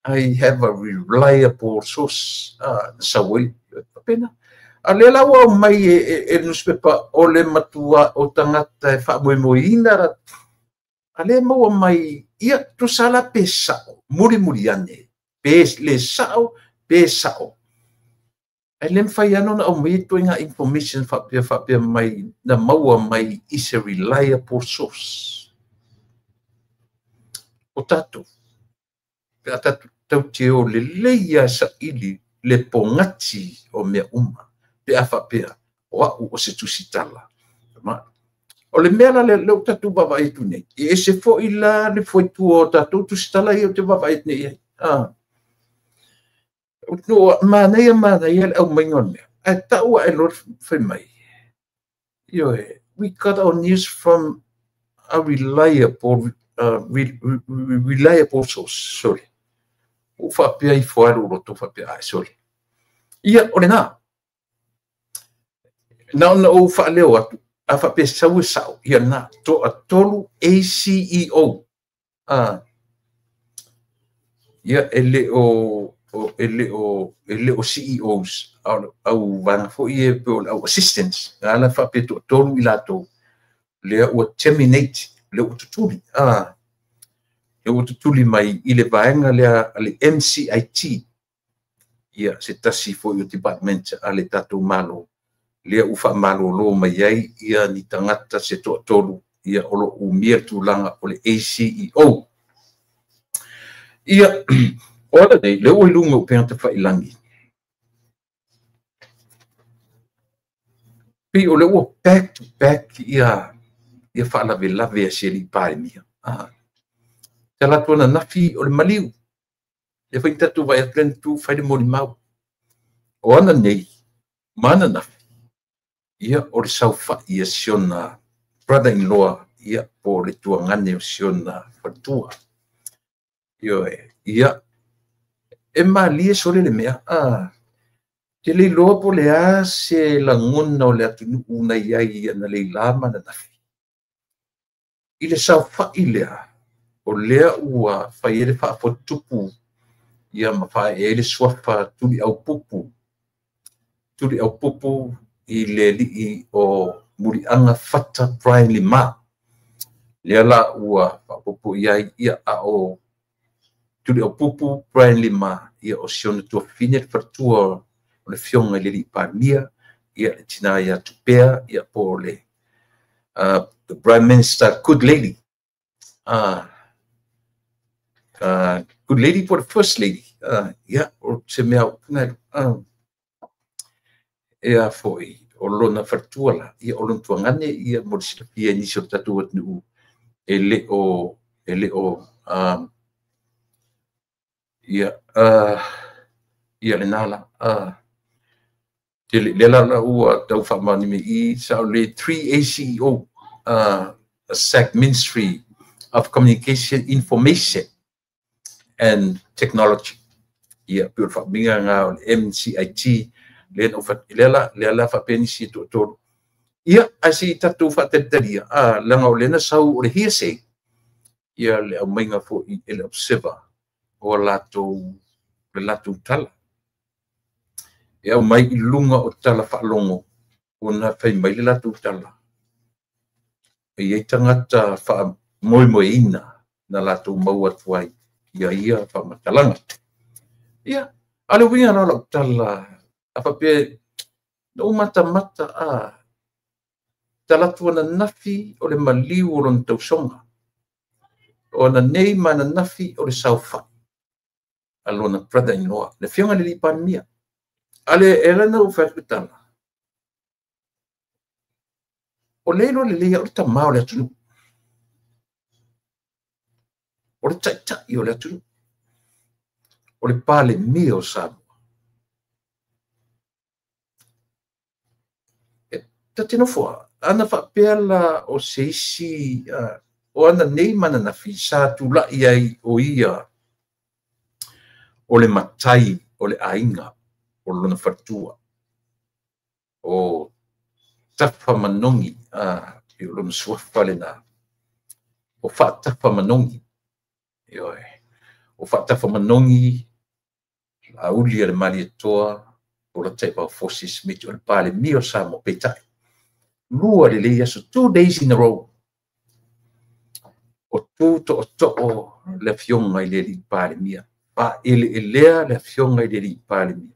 I have a reliable source, na sau ai, faapena. A o lea la ua aumai e le newspaper o le matua o tagata e faamoemoeina latou, a lea e maua mai, ia, tusa la pe sao, mulimuli ane, pe le sao, pe sao. Ae le mafai lava ona aumai ituaiga information faapea faapea mai na maua mai i se reliable source. O tatou, pe a tatou tatou o lelei lava saili le pogati o mea uma, pe a faapea o au o se tusitala. O le mea la lea ua tatou vaavaai atu nei, e ese foi la le fuaitua o tatou tusitala ia ou te vaavaai atu nei i ai. Manaia manaia le aumaiga o le mea, ae tau ae loa fai mai, ioe, we got our news from a reliable reliable source, sorry. Ua faapea ifo lava lou loto faapea, ai sorry. Ia, o lena. Na ona ou faaleo atu, a faapea sau e sao, ia lena, toatolu ACEO. Ia, e le o CEOs, au vaega foi ia pe o le au assistants, na ala faapea toatolu i latou, lea ua terminate, lea ua tutuli. Lea ua tutuli mai i le vaega lea a le MCIT, ia se tasi foi o department a le tatou Malo, lea ua faamalolo mai ai ia ni tagata se toatolu, ia o lo o umia le tulaga o le ACEO. Ia, o ala nei, lea ua i luga o upega tafailagi, pei o lea ua back to back ia faalavelave a si alii Palemia. Te ala atu ananafi o le maliu, lea foi na tatou vaai atu lea na tu fai le molimau. O ana nei, ma ananafi, ia o le saofai a si ona brother-in-law, ia po o le tuagane o si ona faletua. Ia, e malie sole le mea. Te le iloa po o le a se lagona o le atunuu na i ai ana leila ma ananafi. I le saofai lea, o lea ua fai ai le faafotutupu, ia ma faaee ai le suafa Tuliaupupu. Tuliaupupu i le alii o Muliaga Fata Brian Lima. Lea la ua faaopoopo i ai, ia, a o Tuliaupupu Brian Lima, ia o si ona tuafafine le faletua o le afioga i le alii Palemia, ia le tina ia Tupea, ia po o le the Prime Minister Good Lady. Good Lady po o le First Lady. Ia, o se mea ea foi, o lona faletua la, ia o lona tuagane, ia mo le silafia i nisi o le tatou atunuu, e le o, ia, ia lena la, lea la ua tau faamaoni i sa o le 3 ACEO, SAC Ministry of Communication, Information and Technology. Ia, pe o le faaumiga ngā o le MCIT, lea la faapea nisi e toatolu. Ia, ae se i tatou faatalitalia, leaga o lea na sau o le hearsay, ia le aumaiga foi e le observer o latou, le latou tala. E aumai i luga o tala faalogo, ona fai mai le latou tala. E i ai tagata faamoemoeina na latou maua atu ai ia ia faamatalaga. Ia, a le uiga la o lau tala, a faapea, na ou matamata talatu ananafi o le maliu o lona tausoga. O ananei ma ananafi o le saofai. a lona brother-in-law, le afioga i le alii Palemia. Ale e ala ona ou fai atu le tala, o lea e iloa lelei au le tama o le atunuu, o le taitai o le atunuu, o le Palemia o Samoa. E ta te nofo lava, ana faapea la o se isi o ana nei ma ananafi sa tulai ai o ia o le matai o le aiga o lona faletua, o Tafa Manogi, o lona suafa lena, o Faatafa Manogi. Ioe. O Faatafa Manogi, Laauli a le Malietoa, o Lataivao Fosi Smith, o le Palemia o Samoa, peitai, lua lelei aso, 2 days in a row, o tu tootoo le afioga i le alii Palemia, faaeleelea le afioga i le alii Palemia.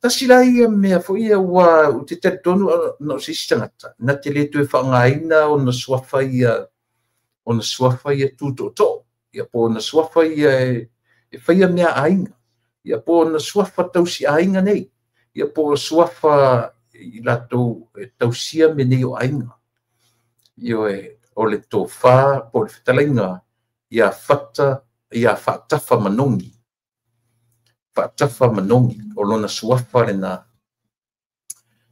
Tasi la ia mea foi ia ua ou te talitonu na o se isi tagata na te le toe faaaogaina ona suafa ia tu tootoo, ia po o ona suafa ia e faia mea aiga, ia po o ona suafa tausi aiga nei, ia po o suafa i latou e tausia mea nei o aiga. Ioe, o le tofa po o le fetalaiga ia Fata, ia Faatafa Manogi. Faatafa Manogi, o lona suafa lena.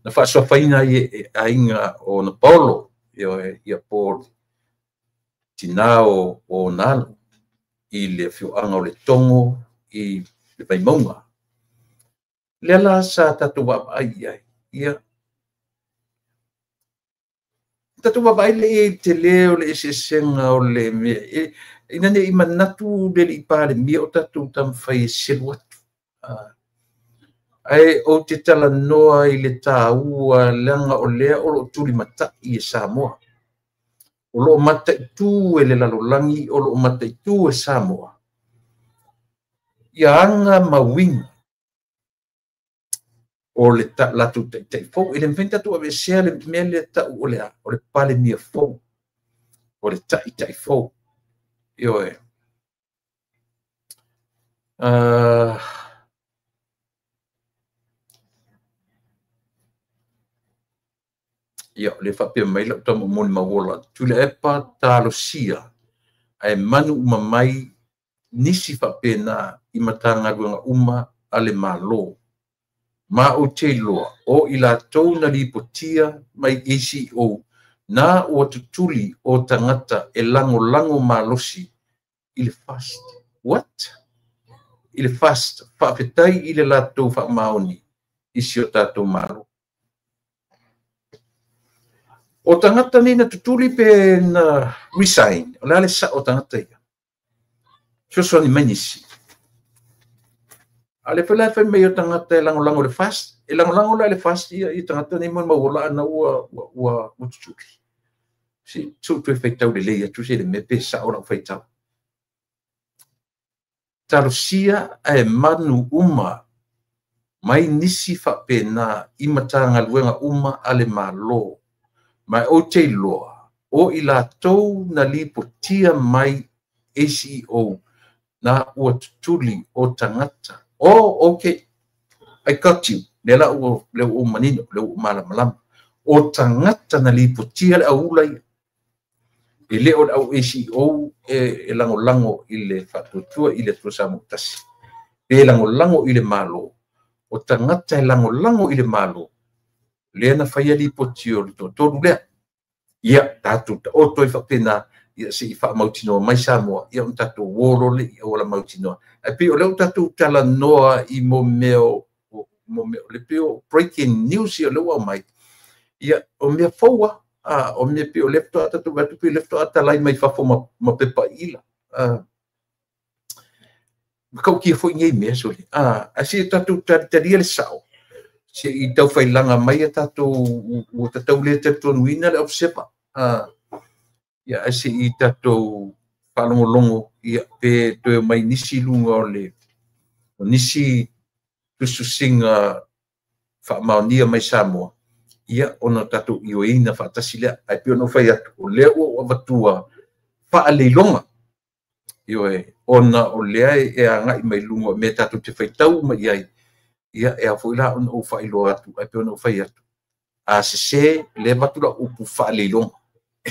Na faasuafaina ai e aiga o ona paolo, ioe, ia po o tina o ona alo i le afioaga o le Togo i le Vaimauga. Lea la sa tatou vaavaai i ai. Ia, tatou vaavaai lea i ai i le tele o le eseesega o le mea, ina ne i manatu le alii Palemia o tatou taumafai e selu atu. Ae ou te talanoa i le taua leaga o lea o lo o tulimatai e Samoa. O lo o mataitu e le lalolagi, o lo o mataitu e Samoa ia aga ma uiga o le latou taitai fou. E le mafai ona tatou aveesea le mea lea tau o le a, o le Palemia fou, o le taitai fou. Ioe. Ia, o le faapea mai lau tama moni mauola, Tuilaepa talosia, ae manu uma mai nisi faapena i Matagaluega uma a le Malo. Ma ou te iloa, o i latou na lipotia mai ACEO, na ua tutuli o tagata e lagolago malosi i le FAST. What? I le FAST, faafetai i le latou faamaoni i si o tatou Malo. O tagata nei na tutuli pe na resign, o le a le sao o tagata ia. Fesoasoani mai nisi. A le foi la e fai mai o tagata e lagolago le FAST, e lagolago la le FAST ia i tagata nei mo mauola ana ua tutuli. Si su toe faitau lelei atu se le mea pe sao lau faitau. Talosia ae manu uma mai nisi faapena i Matagaluega uma a le Malo. Ma ou te iloa, o i latou na lipotia mai ACEO na ua tutuli o tagata. Oh, okay. I got you. Lea la ua lea ua manino, lea ua malamalama. O tagata na lipotia le aula ia. E le o le au ACEO e lagolago i le faatuatua i le Atua Samoa tasi. Pe lagolago i le Malo. O tagata e lagolago i le Malo. Lea na faia lipoti o le toatolu lea. Ia, tatou taoto ai faapena, ia se i faamautinoa mai Samoa, ia ona tatou uo loa lea i auala mautinoa. Ae pei o lea ua tatou talanoa i mo mea o le pei o breaking news ia o lea ua aumai. Ia, o mea fou lava. O mea pei o lea faatoa tatou vaai atu pei o lea faatoa talai mai fafo ma pepa ila. Matautia foi nei mea sole. Ae se i tatou talitalia le sao, se i taufailaga mai a tatou ua tatau le talitonuina le observer. Ia, ae se i tatou faalogologo ia pe toe mai nisi luga o le o nisi tusitusiga faamaonia mai Samoa, ia ona tatou ioeina faatasi lea. Ae pei ona ou fai atu, o lea ua ou avatua faaleiloga. Ioe, ona o lea e agai mai luga mea tatou te faitau mai ai, ia e a foi la ona ou faailoa atu ai pe ona ou fai atu. A sese le avatu la upu faaleiloga.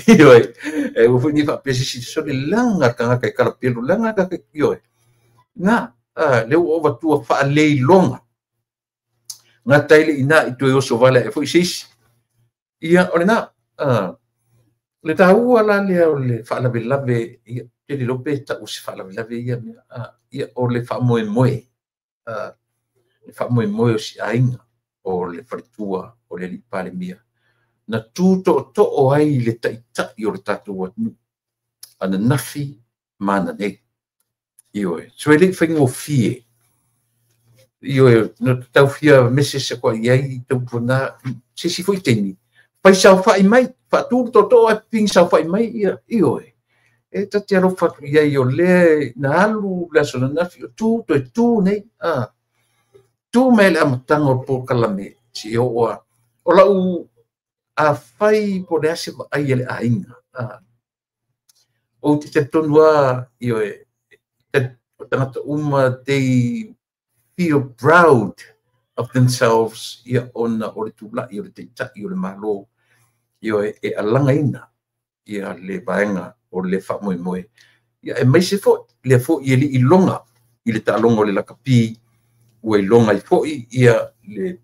Ioe, e ua foi ni faapea se sole laga tagata e kalapelo laga tagata ioe. Na, le ua avatua faaleiloga. Gata ai le ina i toe oso vale e foi se isi. Ia, o lena, le taua la lea o le faalavelave, ia, te le pe tau se faalavelave ia mea, ia, o le faamoemoe, le faamoemoe o si aiga o le faletua o le alii Palemia. Na tu tootoo ai le taitai o le tatou atunuu, ananafi ma ananei. Ioe, so e le i faigofie. Ioe, na tau fia mese se koa i ai tautuana, se isi foi taimi, fai saofai mai, faatu tootoo ai pipigi saofai mai, ia, ioe. E ta te alofa atu i ai o lea na alu le aso ananafi, o tu toe tu nei, tu mai le amataga o le polokalame, si oo a. O lau afai po o le a se vaai a le aiga, ou te talitonu lava, ioe, o tagata uma, they feel proud of themselves, ia, ona o le tula'i o le taitai o le Malo, ioe, e alagaina ia le vaega o le faamoemoe. Ia, e maise foi lea foi e lii iloga i le taaloga o le lakapi, ua iloga ai foi ia le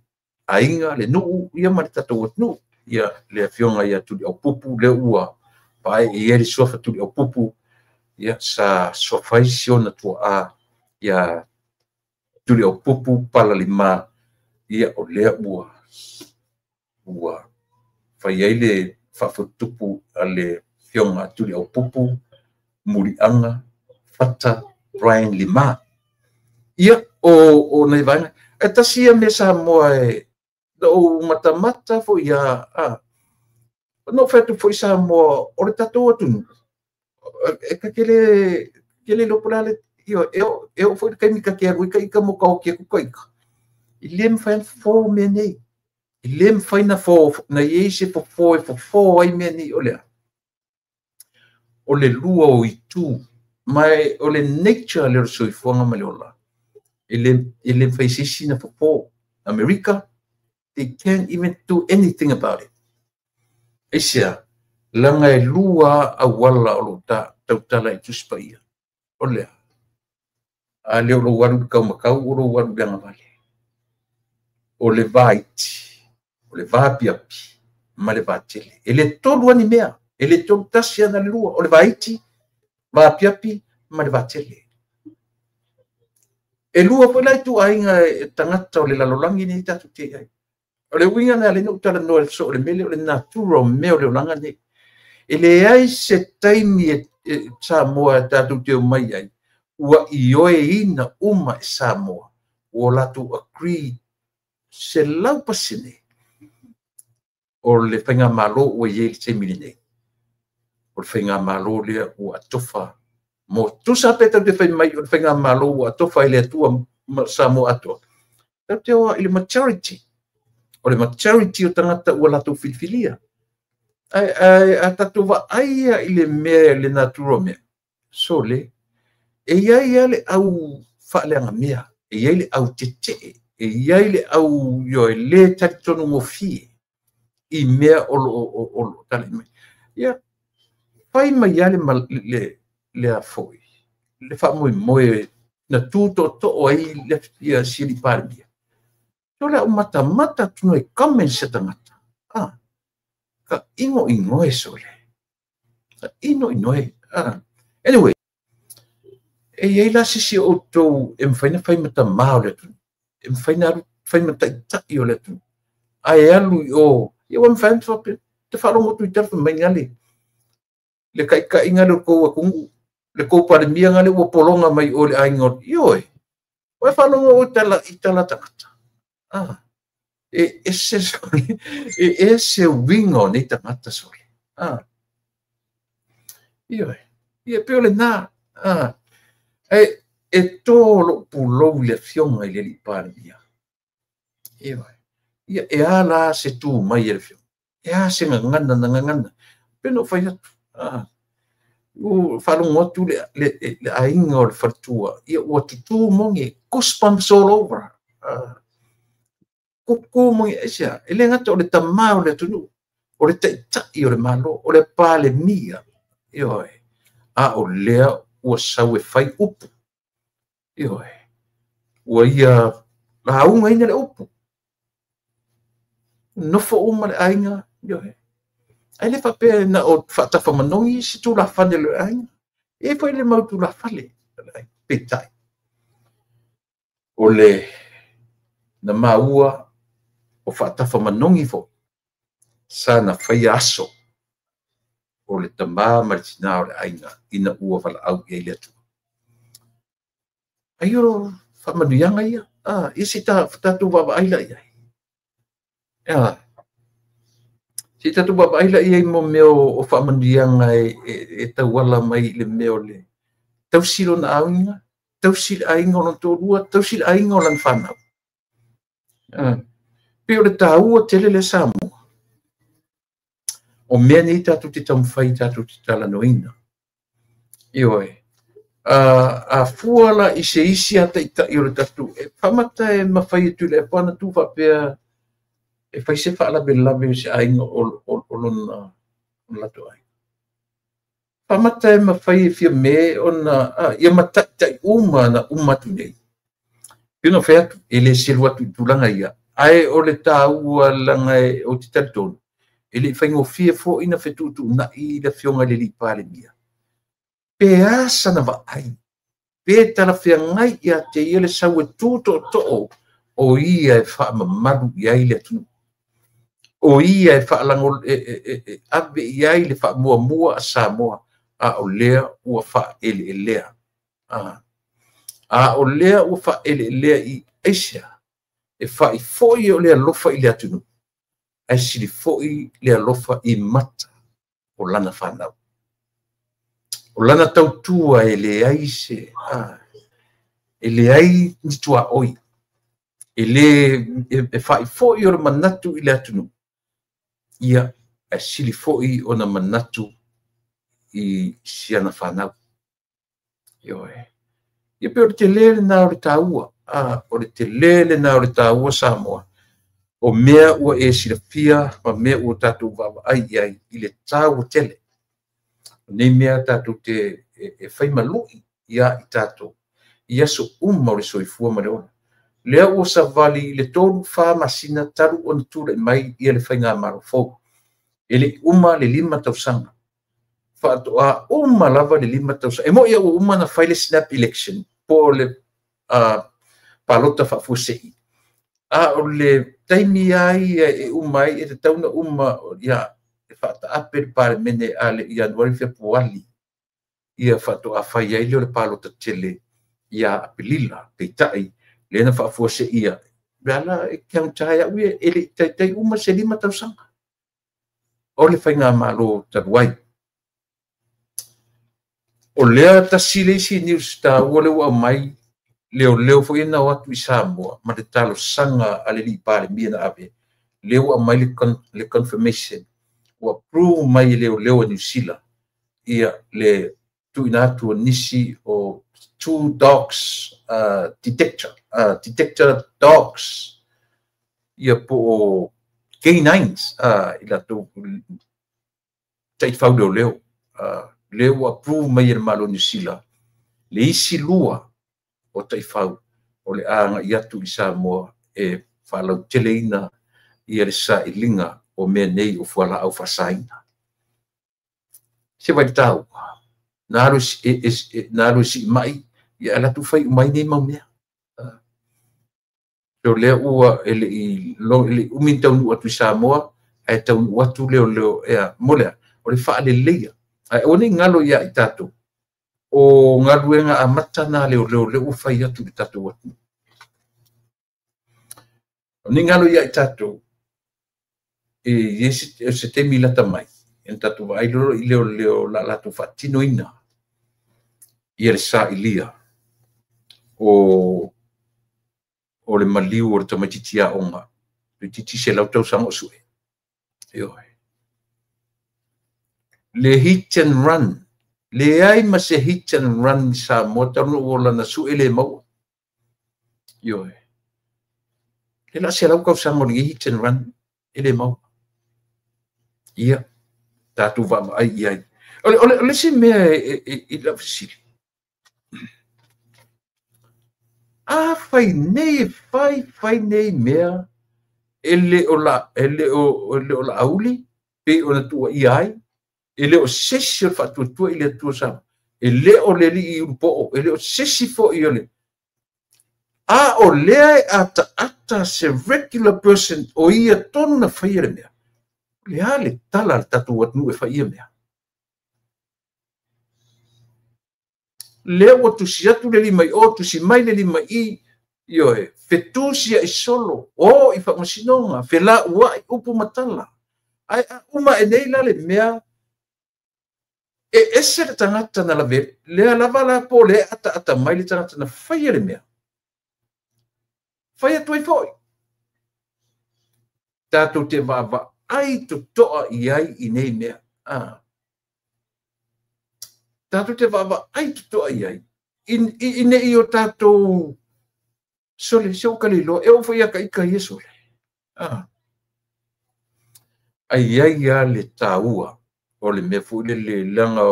aiga, le nuu, ia ma le tatou atunuu. Ia, le afioga ia Tuliaupupu, lea ua pae i ai le suafa Tuliaupupu, ia, sa suafa ai si ona tuaa ia Tuliaupupu Palalima, ia, o lea ua fai ai le faafotutupu a le afioga Tuliaupupu Muliaga Fata Brian Lima. Ia, o nai vaega. E tasi ia mea Samoa e na ou matamata foi ia, na ou fai atu foi Samoa, o le tatou atunuu, e ka kele, kele lopo la le, io, e o foi le taimi ka te alu ai ka ika mo ka oki atu ka ika. I le mawhai na fofo mea nei. I le mawhai na fo, na iai se fofo e fofo ai mea nei o lea. O le lua o itu, mai o le nature le o le soifuaga ma le ola. E le mawhai se isi na fofo. America, they can't even do anything about it. Aisea, laga e lua auala o loo tautala i Tusi Paia. O lea, a le o lou alu i le kaumakau, o lou alu i le agavale. O le vaiti, o le vaapiapi, ma le vatele. E le tolu ani mea, e le tolu tasi ana le lua, o le vaiti, vaapiapi, ma le vatele. E lua foi la i tuaiga e tagata o le lalolagi nei tatou te ai. O le uiga na le na talanoa so o le mele o le natura o mea o le olaga nei. E leai se taimi e Samoa e tatou te omai ai, ua ioeina uma e Samoa, ua latou agree 100% o le faigamalo ua i ai le taimi lenei. O le faigamalo lea ua atofa mo tusa pe tatou te fai mai o le faigamalo ua atofa i le Atua Samoa atoa. Tatou te o i le majority. O le majority o tagata ua latou filifilia. Ai a tatou vaai ia i le mea le natura o mea. Sole, e iai lava le au faaleagamea, e iai le au tetee, e iai le au ioe le talitonu gofie i mea o loo talai mai. Ia, fai mai lava le a foi, le faamoemoe na tu tootoo ai le ia si alii Palemia. So le au matamata atu no e comments se tagata. Ka ino inoe sole. Ka ino inoe. Anyway, e iai la sisi o outou e mawhai na fai matamā o le atunuu. E mawhai na alu fai mataitai o le atunuu. Ae alu i o, ia ua mawhai na whape, te whaalongo atu i tala mai ngale. Le kaikai ngale o kou atunuu, le kou Palemia ngale ua pologa mai o le aiga o, ioe. Ua whaalongo o tala i tala tagata. E ese sole, e ese uiga o nei tagata sole. Ioe. Ia pe o le nā. E tō lou pulou i le afioga i le alii Palemia. Ioe. Ia e a la se tu mai e le afioga. E a se gagana na gagana. Pe no fai atu. Ua faalogo atu le aiga o le faletua, ia ua tutū moge, goosebumps all over. Tutu moge, aisea, e le gata o le tamā o le atunuu, o le taitai o le Malo, o le Palemia, ioe, a o lea ua sau e fai upu, ioe, ua ia laugaina le upu, nofo uma le aiga, ioe. Ae le faapea na o faatafamanogi se tulafale o le aiga, e i ai foi le mau tulafale o le aiga, peitai, o le na maua o faatafamanogi foi sa na faia aso o le tamā ma le tinā o le aiga ina ua valaau i ai le Atua. Ai o faamanuiaga ia, ia se i tatou vaavaai la i ai. Se i tatou vaavaai la i ai mo mea o faamanuiaga e tauala mai i le mea o le tausi lona aiga, tausi le aiga o lona toalua, tausi le aiga o lana fanau. Pei o le taua tele lea Samoa. O mea nei tatou te taumafai tatou te talanoaina. Ioe. A fua la i se isi a taitai o le tatou, e faamata e mafai e Tuilaepa ona tu faapea e fai se faalavelave o se aiga o lona latou aiga. Faamata e mafai e Fiame ona ia mataitai uma na uma atu nei. Pei ona fai atu, e le selu atu i tulaga ia, ae o le taua laga ou te talitonu, e le i faigofie foi na fetuutuunai le afioga i le alii Palemia. Pe a sana vaai, pe talafeagai ia te ia le sau e tu tootoo o ia e faamamalu i ai le atunuu. O ia e faalago e ave i ai le faamuamua a Samoa, a o lea ua faaeleelea. A o lea ua faaeleelea i aisea, e faifoi o le alofa i le atunuu, ae sili foi le alofa i mata o lana fanau. O lana tautua e leai se, e leai ni tuaoi, e le e faifoi o le manatu i le atunuu, ia ae sili foi ona manatu i siana fanau. Ioe. Ia pei o le tele lena o le taua, o le tele lena o le taua Samoa, o mea ua e silafia ma mea ua tatou vaavaai i ai i le taua tele. O nei mea tatou te e fai malui ia i tatou i aso uma o le soifua ma le ola. Lea ua savali i le 3-4 masina talu ona tulai mai ia le faigamalo fou. E le i uma le 5 tausaga. Faatoa uma lava le 5 tausaga. E moi ua uma na fai le snap election po o le palota faafuasei. A o le taimi ai e uma ai e tatau na uma ia e faataape le Palemene a le Ianuari Fepuari ia faatoa fai ai lea o le palota tele ia Apelila. Peitai lea na faafuaseia le ala e count ai au ia e le i taitai uma se 5 tausaga o le faigamalo talu ai. O lea tasi le isi news taua lea ua aumai leoleo foi na o atu i Samoa ma le talosaga a le alii Palemia na ave, lea ua aumai le confirmation ua approve mai e leoleo a Niu Sila ia le tuuina atu o nisi o 2 dogs detector dogs ia po o K9s i latou taifau leoleo. Lea ua approve mai e le Malo o Niu Sila le isi 2 o taifau o le agai atu i Samoa e faalauteleina ia le sailiga o mea nei o fualaau faasaina. Se vai le taua, na alu e siimai, ia ae latou fai uma ai nei mau mea. So lea ua e le i umi ni taunuu atu i Samoa, ae taunuu atu leoleo ea mo lea, o le faaleleia. Ae aua ne i galo ia i tatou, o galuega amata na leoleo lea ua fai atu i le tatou atunuu. O ne i galo ia i tatou, e i ai se taimi lata mai, e tatou vaai loa i leoleo la latou faatinoina ia le sailia o le maliu o le tamaitiiti aoga, toeitiiti 100 tausaga o sue. Ioe. Le hit and run Leai ma se hit and run Samoa talu ona ou ola na sue le maua. Ioe. Le la 100 tausaga o lenei hit and run e le maua. Ia, tatou vaavaai i ai. O le isi mea i lau fesili. A fai nei e fai nei mea e le o Laauli pe ona tuuaia ai, e le o sesi o le faatuatua i le Atua Samoa, e le o le alii ulupoo, e le o sesi foi o le... A o lea e ataata se regular person o ia tonu na faia le mea. O le a le tala a le tatou atunuu e fai ia mea. Lea ua tusi atu le lima i o, tusi mai le lima i, ioe, fetusi ai solo, o i faamasinoga, felauai upu matala. Ai a uma e nei la le mea, e ese le tagata na lave, lea lava la po le ataata mai le tagata na faia le mea. Fai atu ai foi. Tatou te vaavaai totoa i ai i nei mea. Tatou te vaavaai totoa i ai. I nei o tatou sole, se o ka le iloa, e oo foi ia ka ika ia sole. Ai ai a le tāua o le mea foi le le leaga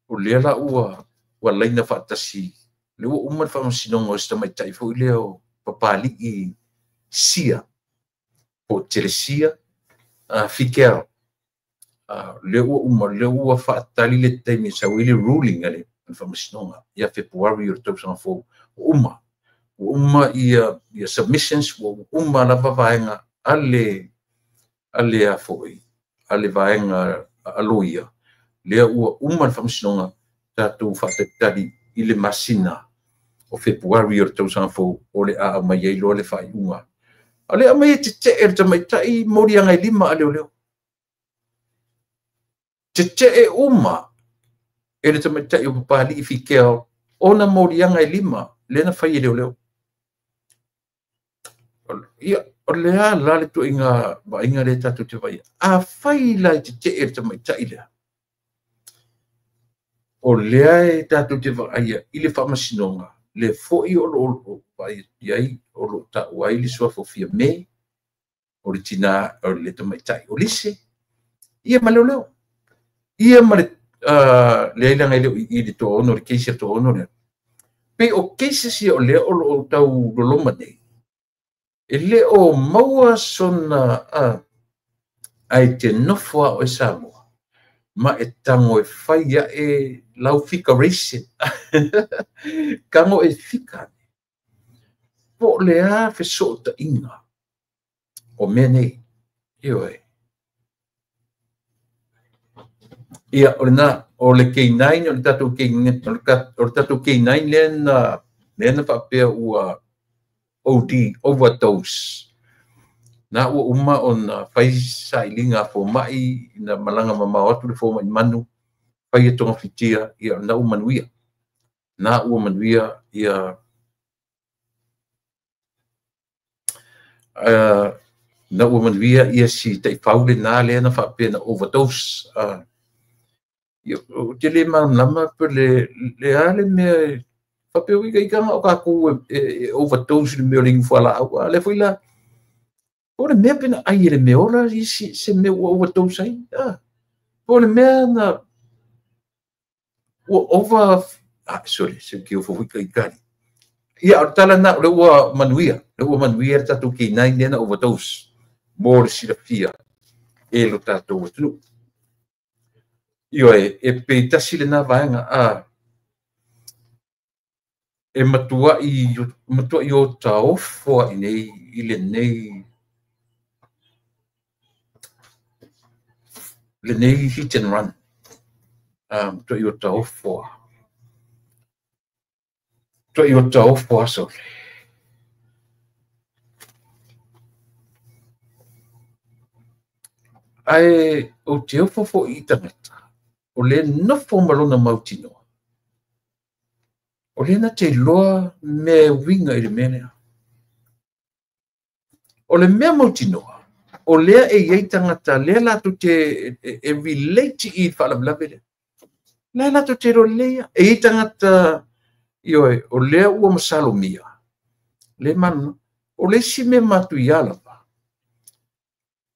o lea la ua laina faatasi le ua uma le faamasinoga o se tamaitai foi lea o Papalii Sia po o Telesia Fikeo. Le ua uma, le ua faatali le taimi e sau ai le ruling a le faamasinoga ia Fepuari o le tausaga fou. Ua uma ia submissions, ua uma lava vaega a le a foi, a le vaega a loia, lea ua uma le faamasinoga tatou faatalitali i le masina o Fepuari o le tausaga fou o le a aumai ai loa le faaiuga. O le aumai e tetee le tamaitai moliaga e 5 a leoleo. Tetee uma e le tamaitai o Papalii Fikeo ona moliaga e 5 lea na fai e leoleo. Ia, o le a la le tuaiga vaaiga lea tatou te vaai. A fai la e tetee le tamaitai lea, o lea e tatou te vaaia i le faamasinoga, le foi o loo vaai ai, o loo taua ai le suafa o Fiame, o le tina o le tamaitai o Lise, ia ma leoleo. Ia ma le leai laga e le o i le toaono, le keisi a toaono lea. Pe o cases ia o lea o loo tau loloma nei, e le o maua sona ai te nofo a oe Samoa, ma e tango e fai ae lau fika racing. Tango e fika. Po le a fesootaiga o mea nei. Ioe. Ia, o lena, o le K9, o le tatou K9, o le tatou K9 lea na faapea ua OD, overdose. Na ua uma ona fai sailiga fomai na malaga mamao atu le fomai manu, fai e togafitia, ia na ua manuia. Na ua manuia ia na ua manuia ia si taifau le na lea na faapea na overdose. Ia, o te le malamalama pe le a le mea faapea ui ika o kākou e overdose le mea o le inu fualaau. A le foi la, o le mea pena ai e le mea ola i se mea ua overdose ai. Po le mea na ua over... Sorry, se ki o fo ika ikari. Ia, o tala na, o le ua manuia. Le ua manuia le tatou K9 lea na overdose. Mo le silafia e lo tatou atunuu. Ioe, e pe tasi le na vaega a e matuai o taofo ai nei i lenei hit and run. Matuai o taofo. Matuai o taofo aso. Ae o te ofo foi i tangata, o le nofo malona mautinoa. O le na te loa mea winga i le mea lea. O le mea mautinoa, o lea e iai tangata, lea latou te e relate i faalavelave lea. La e latou te iloa lelei ia. E i ai tagata, ioe, o lea ua masalomia, le manunu. O le isi mea matuia lava,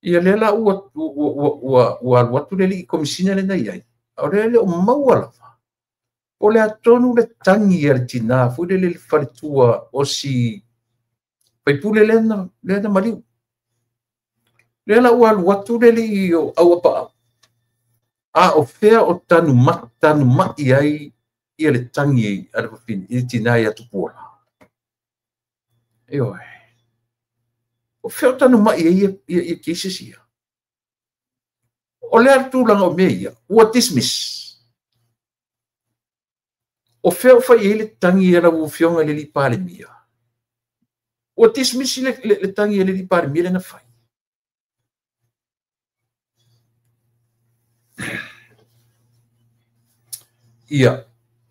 ia lea la ua alu atu le alii komisina lea na i ai, a o lea e le o maua lava. O le atonu le tagi a le tinā foi lele i le faletua o si faipule lea na maliu. Lea la ua alu atu le alii o Auapaau, a o fea o tanumai ai ia le tagi a le fafine i le tinā ia Tupuola. Ioe. O fea o tanumai ai ia cases ia. O le tulaga o mea ia, ua dismiss. O fea o fai ai le tagi a lau afioga i le alii Palemia. Ua dismiss le tagi a le alii Palemia lea na fai. Ia,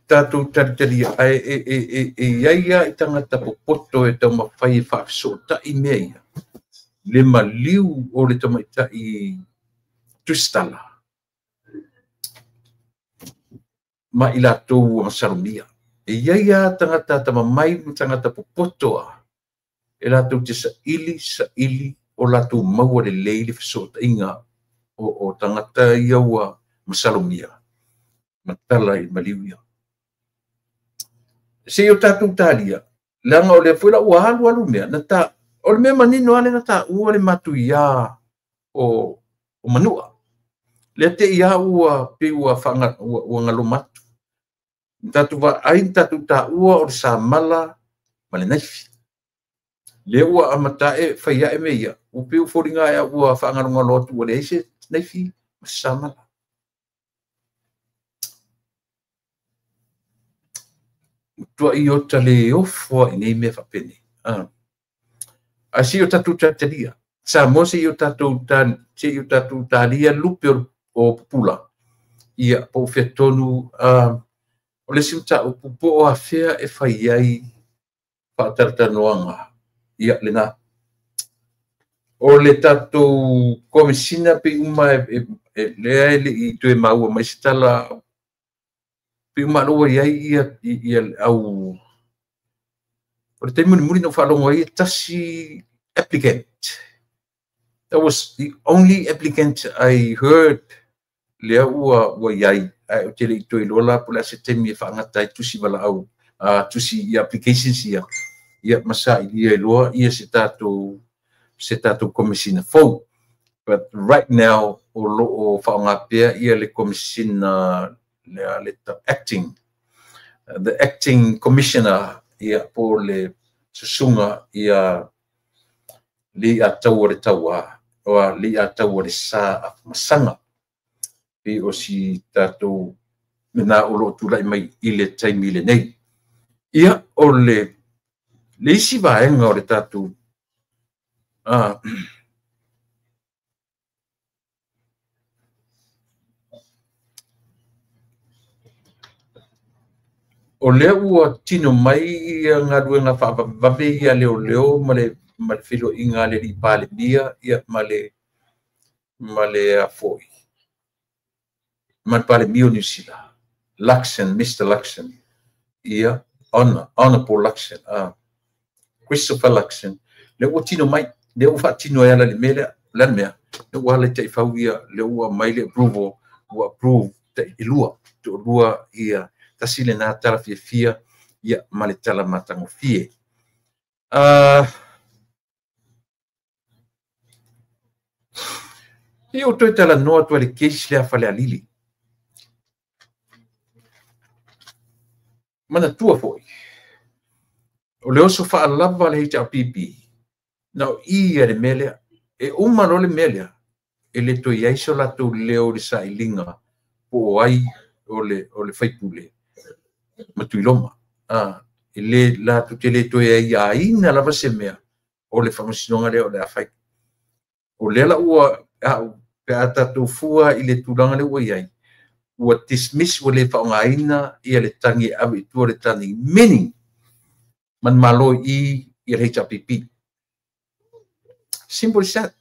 tātou talitalia, ae e iai ia i tagata popoto e taumafai e faafesootai mea ia. Le maliu o le tamaitai Tusitala ma i latou ua masalomia. E iai ia tagata tamamai ma tagata popoto a e latou te saili o latou maua lelei le fesootaiga o tagata ia ua masalomia ma tala i maliu ia. Se i o tatou talia, leaga o lea foi la ua alu mea, na ta, o le mea manino ale na taua le matuia o Manua. Lea te ia ua pei ua galoma atu. Tatou vaai, tatou taua o le samala ma le naifi. Lea ua amata e fai ae mea ia, ua pei ua foliga e ua faagalogalo atu ua leai se naifi ma se samala. Matuai o ta le ofo ai nei mea faapenei. Ae se i o tatou talitalia. Samoa se i o tatou talia lupe o pupula. Ia, po o fea tonu, o le isi mataupu po o afea e fai ai faatalatalanoaga. Ia, lena. O le tatou komisina pe uma e lea e le i toe maua mai se tala pe uma aloa i ai ia le au. O le taimi mulimuli na ou faalogo ai e tasi applicant. That was the only applicant I heard lea ua iai. Ae ou te le i toe iloa la po o le a se taimi e faagata ai tusi valaau, tusi i applications ia. Ia ma sailia iloa ia se tatou komisina fou. But right now, o loo faaaoga pea ia le komisina le acting, the acting commissioner ia po le susuga ia le ataua le taua o le ataua le sa masaga pe o si tatou mena o loo tulai mai i le taimi lenei. Ia o le isi vaega o le tatou o lea ua tino mai ia galuega faavavevave ia leoleo ma le feloiga a le alii Palemia ia ma le afoi ma le Palemia o Niu Sila, Luxon, Mr. Luxon, ia Honorable Luxon, Christopher Luxon, lea ua tino mai, lea ua faatino ai ala i le mea lea, le mea, lea ua ala i taifau ia, lea ua mai le approval, ua approve tailua, toalua ia tasi lena tala fiafia ia ma le tala matagofie. Ia o toe talanoa atu ai le case lea Falealili. Manatua foi, o le oso faalava le HRPP, na o i a le mea lea, e uma loa le mea lea, e le toe i ai so latou leo i le sailiga po o ai o le faipule ma Tuiloma. E le latou te le toe aiaina lava se mea o le faamasinoga lea o le a fai. O lea la ua pe a tatou fua i le tulaga lea ua i ai, ua dismiss, ua le faaaogaina ia le tagi e ave i tua le tagi, meaning manumalo i ia le HRPP. Simple as that.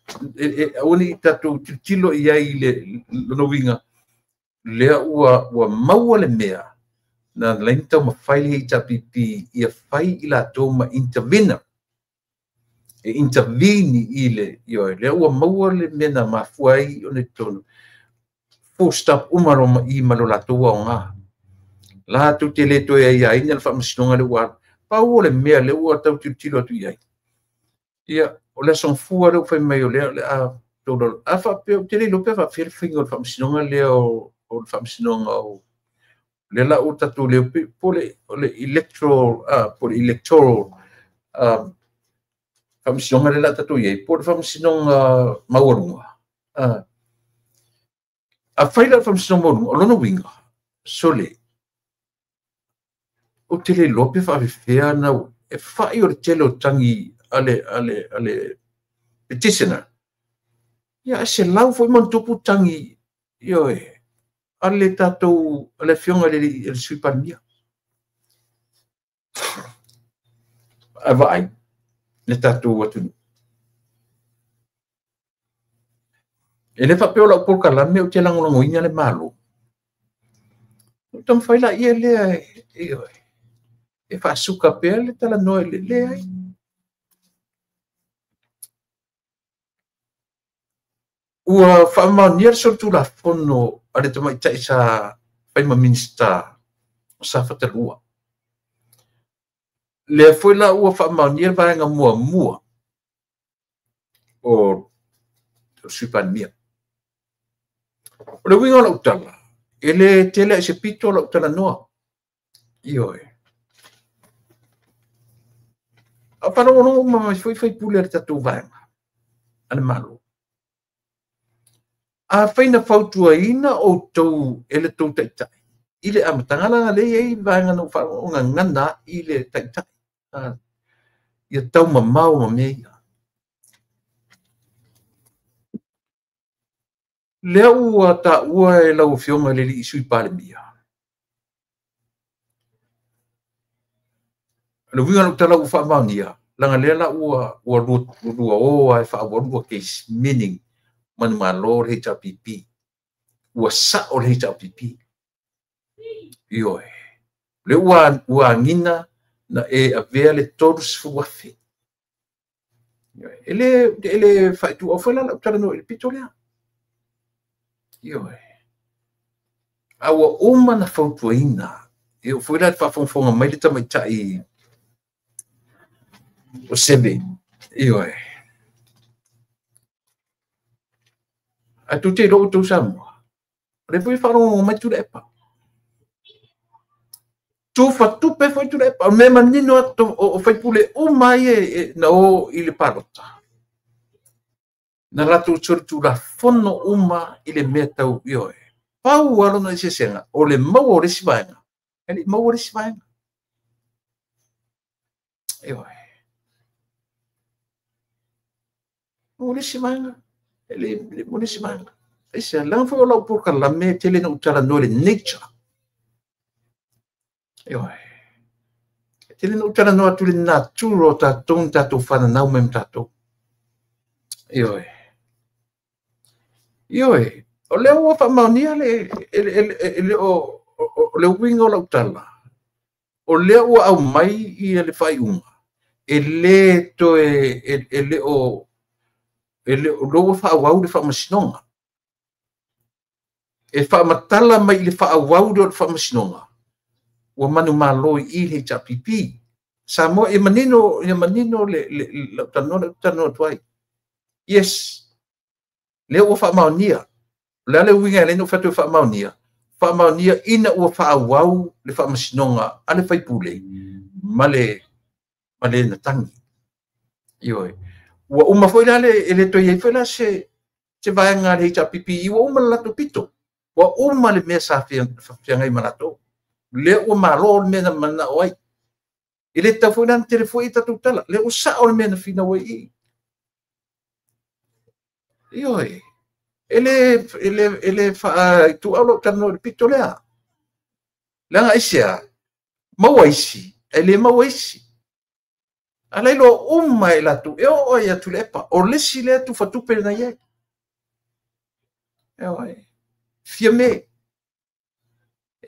Aua ne i tatou tilotilo i ai i le lona uiga, Lea ua maua le mea na laini taumafai le HRPP ia fai i latou ma intervener. E intervene i le ioe, lea ua maua le mea na mafua ai ona i totonu. Full stop uma loa ma i ma lo latou aoga. Latou te le toe aiaina le faamasinoga le ua pau o le mea lea ua tau tilotilo atu i ai. Ia, o le aso Gafua lea ua fai mai o lea o le a tololo. A faapea, ou te le iloa pe faapefea le faiga o le faamasinoga lea o le faamasinoga o lea la ua tatou le po le electoral po le electoral faamasinoga lea la tatou i ai, po o le faamasinoga maualuga. A fai la le faamasinoga maualuga, o lona uiga, sole, ou te le iloa pe faapefea na e fai o le tele o tagi a le petitioner. Ia, e 100 foi ma tupu tagi, ioe, a le tatou, a le afioga i le Sui Palemia. A vaai le tatou atunuu. E le faapea o lau polokalame ou te lagolagoina le Malo. O taumafai la ia lea e faasuka pea le talanoa i le leai. Ua faamaonia le solitulafono a le tamaitai sa fai ma Minisita o Safata 2. Lea foi la ua faamaonia le vaega muamua o le Sui Palemia. O le uiga o lau tala, e le tele ai se pito lau talanoa. Ioe. A faalogologo uma mai foi faipule a le tatou vaega a le Malo. A fai na fautuaina outou e le tou taitai i le amataga laga lea e i ai vaega na ou faalogogagana i le taitai. Ia taumamao ma mea ia. Lea ua taua e lau afioga i le alii Sui Palemia. Le uiga o lau tala ua faamaonia, laga lea la ua lua o ai faaauau lua case, meaning manumalo le HRPP. Ua sao le HRPP. Ioe. Le ua agina na e avea le 30,000. E le faaitu au foi la lau talanoa i le pito lea. Ioe. A ua uma na fautuaina. E oo foi la le faafogafoga mai le tamaitai o Seve. Ioe. Ae tou te iloa outou Samoa. O lea foi e faalogologo mai Tuilaepa. Tufatupe foi Tuilaepa. O mea manino atu o faipule uma ai na o i le palota. Na latou solitulafono uma i le mea tau ioe. Pau lona eseesega, o le maua o le isi vaega. E le i maua le isi vaega. Ioe. O le isi vaega. E le maua le isi vaega. Aisea, leaga foi o lau polokalame tele na ou talanoa i le nature. Ioe. Tele na ou talanoa atu i le natura o tatou na tatou fananau mai ma tatou. Ioe. Ioe. O lea ua faamaonia le o le uiga o lau tala. O lea ua aumai ia le faaiuga. E le toe e le o ua faaauau le faamasinoga. E faamatala mai i le faaauau lea o le faamasinoga. Ua manumalo i le HRPP. Samoa e manino le lau talanoa atu ai. Yes. Lea ua faamaonia. O le a le uiga e le na ou fai atu e faamaonia. Faamaonia ina ua faaauau le faamasinoga a le faipule ma le natagi. Ioe. Ua uma foi la le e le toe i ai foi la se vaega a le HRPP. Ua uma le latou pito. Ua uma le mea sa feagai ma latou. Lea ua malo le mea na manao ai. E le tatau foi la na tele foi i tatou tala. Lea ua sao le mea na finau ai i. Ioe. E le faaituau lau talanoa i le pito lea. Leaga aisea, maua isi, e le maua isi. A la iloa uma e latou, e oo ai atu Tuilaepa. O le isi lea tufatupe na i ai. Ioe. Fia me.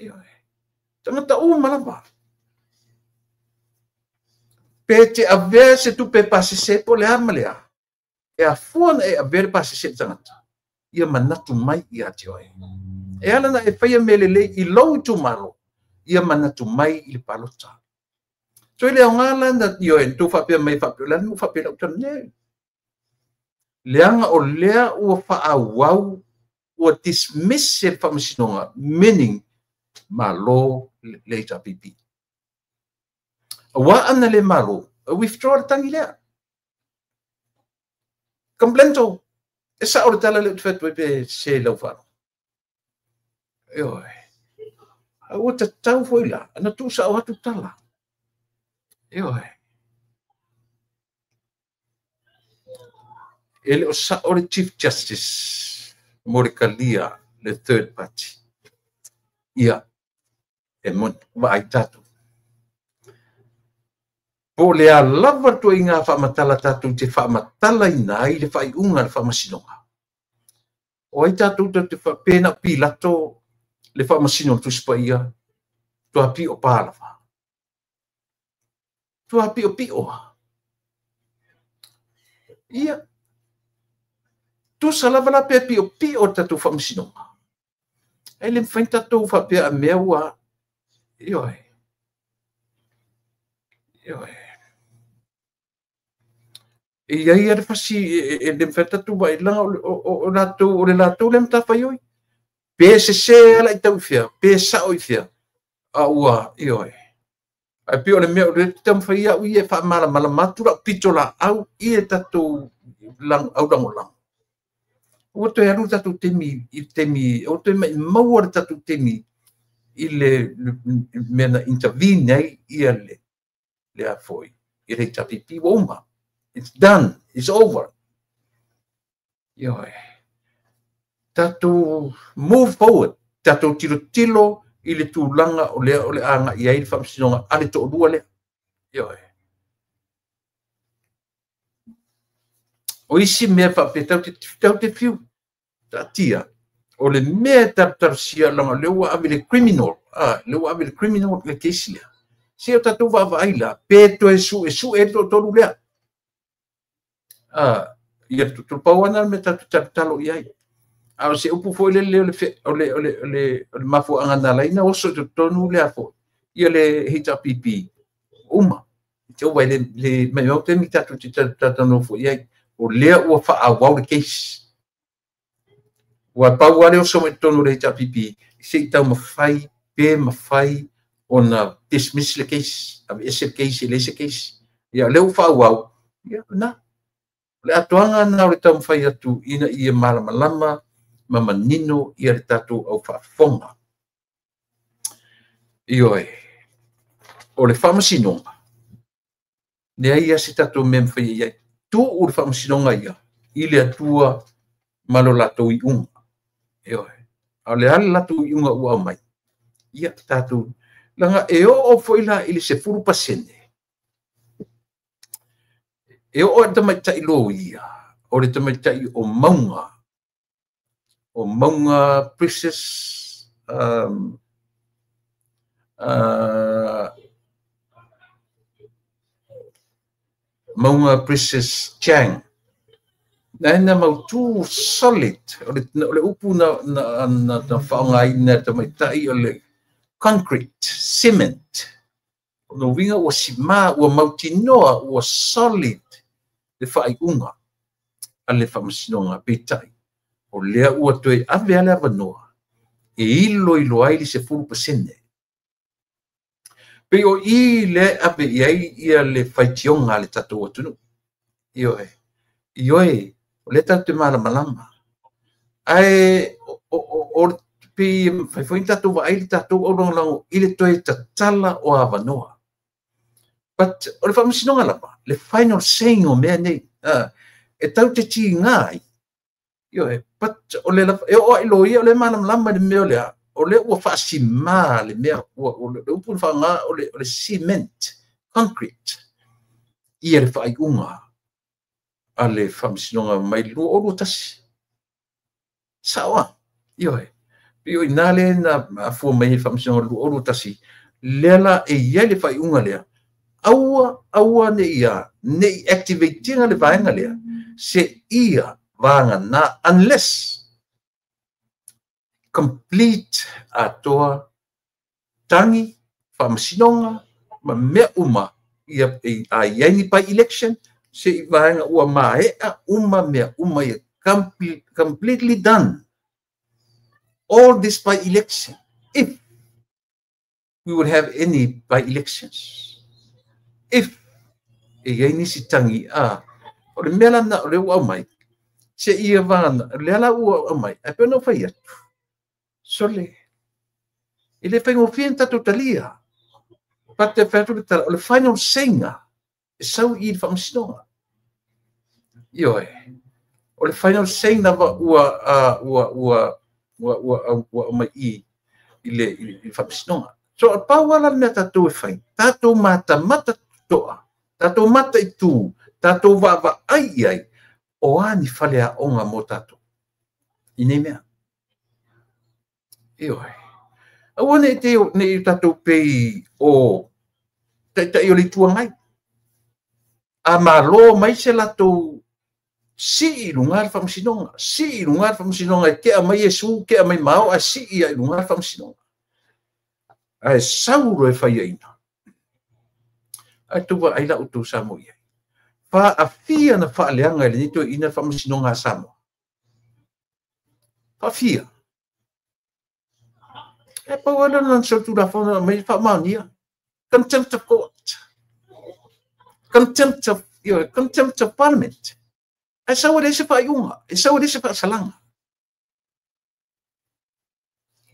Ioe. Tagata uma lava. Pe te avea se tupe pasese po le a ma le a. E afua na e avea le pasese le tagata. Ia manatu mai ia te oe. E ala na e whaia me lelei i lou itumalo. Ia manatu mai i le palota. So i le aoga la na ioe, na tou faapea mai faapea, o le a le mea ua faapea lau tala nei. Leaga o lea ua faaauau, ua dismiss e le Faamasinoga, meaning malo le HRPP. Aua ana le malo, e withdraw le tagi lea. Complainto, e sao le tala lea ou te fai atu ai pe sese i lau faalogo. Ioe. A ua tatau foi la ona tuusao atu tala. Ioe. E le o sao le Chief Justice mo le kalia le third party. Ia, e moni, vaai tatou. Po o le a lava le ituaiga faamatala tatou te faamatalaina ai le faaiuga a le Faamasinoga. O ai tatou tatou te faapea na o Pilato le faamasino o le Tusi Paia, tua pio pa lava. Tua pio pio. Ia, tusa lava la pe pio pio le tatou Faamasinoga. E le mafai tatou faapea a mea ua, ioe, ioe. E i ai lava le fasi e le mafai tatou vaai leaga o latou o le latou lea matafaioi. Pe sese ala i tau i fea, pe sao i fea, a ua, ioe. Ae pei o le mea o lea ou te taumafai au ia e faamalamalama atu lau pitolaau i le tatou aulagolago. Ua toe alu le tatou taimi i le taimi, ua toe maua le tatou taimi i le mea na intervene ai ia le a foi, i le HRPP ua uma. It's done. It's over. Ioe. Tatou move forward. Tatou tilotilo i le tulaga o lea o le a agai ai le Faamasinoga a le toalua lea. Ioe. O isi mea faapea tau te fiu taatia, o le mea e talotalosia leaga o lea ua ave i le criminal, lea ua ave i le criminal le case lea. Se o tatou vaavaai la, pe toe suesue le toatolu lea. Ia le toatolu, pau lava lena o le mea tatou te talotalo i ai. A o se upu foi lele o le mafuaaga na ala ai ona oso i totonu lea foi, ia le HRPP uma. Te ua le maumau taimi tatou te talatalanoa foi i ai. O lea ua faaauau le case. Ua pau lava le oso mai totonu o le HRPP, se i taumafai pe mafai ona dismiss le case, aveese le case, e leai se case. Ia, o lea ua faaauau, ia, na. O le atoaga lena o le taumafai atu ina ia malamalama ma manino ia le tatou au faafofoga. Ioe, o le Faamasinoga, leai lava se tatou mea e mafai ai i ai. Tuu le Faamasinoga ia i le Atua ma lo latou iuga. Ioe, a o le a le latou iuga ua aumai, ia tatou, leaga e oo foi la i le 10%, e oo i le tamaitai loia, o le tamaitai o Mauga, o Mauga Precious, Mauga Precious Chang. Na ena mautu solid, o le upu na faaaogaina e le tamaitai o le concrete, cement. O lona uiga ua sima, ua mautinoa, ua solid le faaiuga a le Faamasinoga. Peitai, o lea ua toe ave lava le avanoa e iloilo ai le 10%. Pei o i lea e ave i ai ia le faitioga a le tatou atunuu. Ioe, ioe, o lea tatou te malamalama. Ae o pei e mafai foi ona tatou vaai le tatou aulagolago i le toe tatala o avanoa. But o le Faamasinoga lava, le final saying o mea nei, e tau te tiga ai. Ioe, but o le e oo lava i loia o lea e malamalama i le mea o lea, o lea ua faasima le mea, o le upu na faaaoga o le cement, concrete, ia le faaiuga a le Faamasinoga mai le 2021. Sao a? Ioe. Pei o i ina lea na afua mai ai le Faamasinoga 2021, lea la e i ai le faaiuga lea, aua aua ne i a, ne i activate ina le vaega lea, se ia vagana, unless complete atoa tagi, faamasinoga, ma mea uma, ia, a i ai ni by election, se i vaega ua maea uma mea uma ia completely done. All this by election, if we would have any by elections. If e i ai nisi tagi, a, o le mea la na o le ua aumai, se ia vagana, lea la ua aumai, ae pei ona ou fai atu, sole, e le faigofie na tatou talia. Pate fai atu le tala, o le final say-ga, e sau i le Faamasinoga. Ioe, o le final say lava ua, ua, ua, ua, ua, ua aumai i le Faamasinoga. So, pau lava la le mea tatou e fai, tatou matamata totoa, tatou mataitu, tatou vaavaai i ai, o a ni faleaoga mo tatou i nei mea. Ioe. Aua ne i te ne i tatou pei o taitai o le Itu Agai. A malo mai se latou sii i luga le Faamasinoga, sii i luga le Faamasinoga e tea mai Iesu, tea mai Mao, ae sii ai i luga le Faamasinoga. Ae sau loa e faiaina. Ae tou vaai la outou Samoa i ai. Faafia na faaleaga e lenei toeaina le Faamasinoga a Samoa. Faafia. E pau lava lea o lana solitulafono aumai faamaonia. Contempt of court. Contempt of, you know, contempt of parliament. Ae sau e leai se faaiuga, e sau e leai se faasalaga.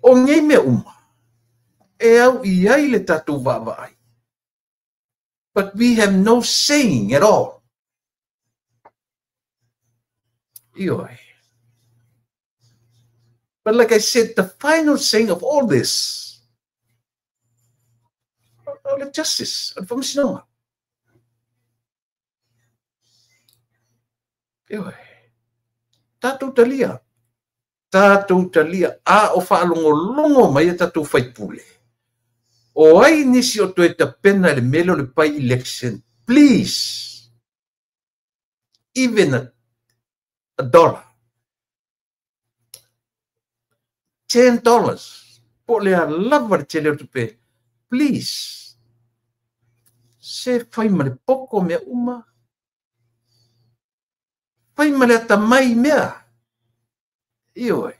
O nei mea uma, e au i ai le tatou vaavaai. But we have no saying at all. Ioe. But like I said, the final saying of all this, o le justice, o le Faamasinoga. Ioe. Tatou talia. Tatou talia. A o faalogologo mai a tatou faipule. O ai nisi o toe tapena i le mea lea o le by election, please, even a dollar, $10, po o le a lava le tele o le tupe, please, se fai ma le poko mea uma, fai ma le atamai mea. Ioe.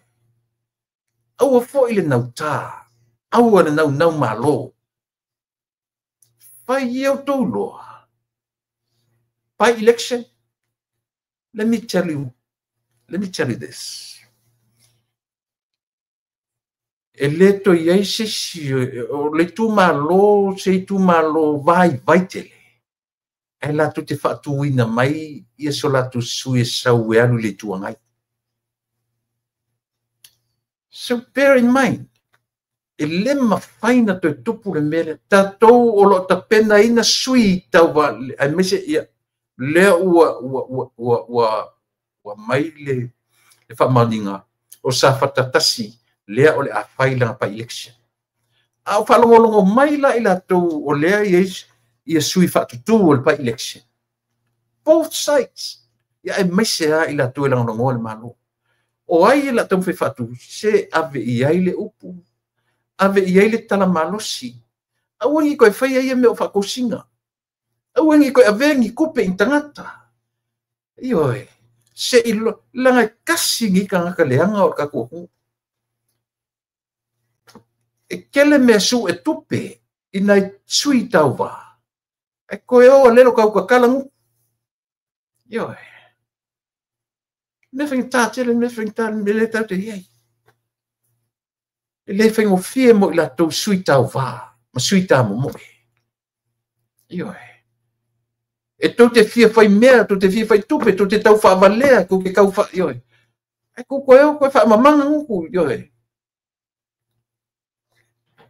Aua foi le nautā, aua le naunau malo. Fai ia outou loa. By election, let me tell you, let me tell you this. E le toe i ai se isi o le itumalo, se itumalo vaivai tele, ae latou te faatuina mai ia so latou sui e sau e alu i le Itu Agai. So bear in mind, e le mafai na toe tupu le mea lea. Tatou o lo o tapenaina sui tauva, aemaise ia, lea ua, ua, ua, ua, ua, ua mai le faamaoniga o Safata 1, lea o le a fai lana by election. A o faalogologo mai la i latou o lea i ai ia sui faatutu o le by election. Both sides. Ia aemaise lava i latou e lagolagoa le Malo. O ai e la taumafai faatu, se ave i ai le upu, ave i ai le tala malosi. Aua ne i toe faia ia mea o faatosina. Aua ne i toe avea ni tupe i ni tagata. Ioe, se i leaga e tasi nei tagata leaga o le tatou atunuu. E tele mea su e tupe i nai sui tauva. Ae toe o alelo tau tatala gutu. Ioe. Mea faigata tele, mea faigata le mea lea tatou te i ai. E le faigofie mo i latou sui tauva ma sui tamomoe. Ioe. E tou te fia fai mea, tou te fia fai tupe, tou te tau faavalea, tou te tau fa... Ioe. Ae kou koe o koe faamamaga gutu, ioe.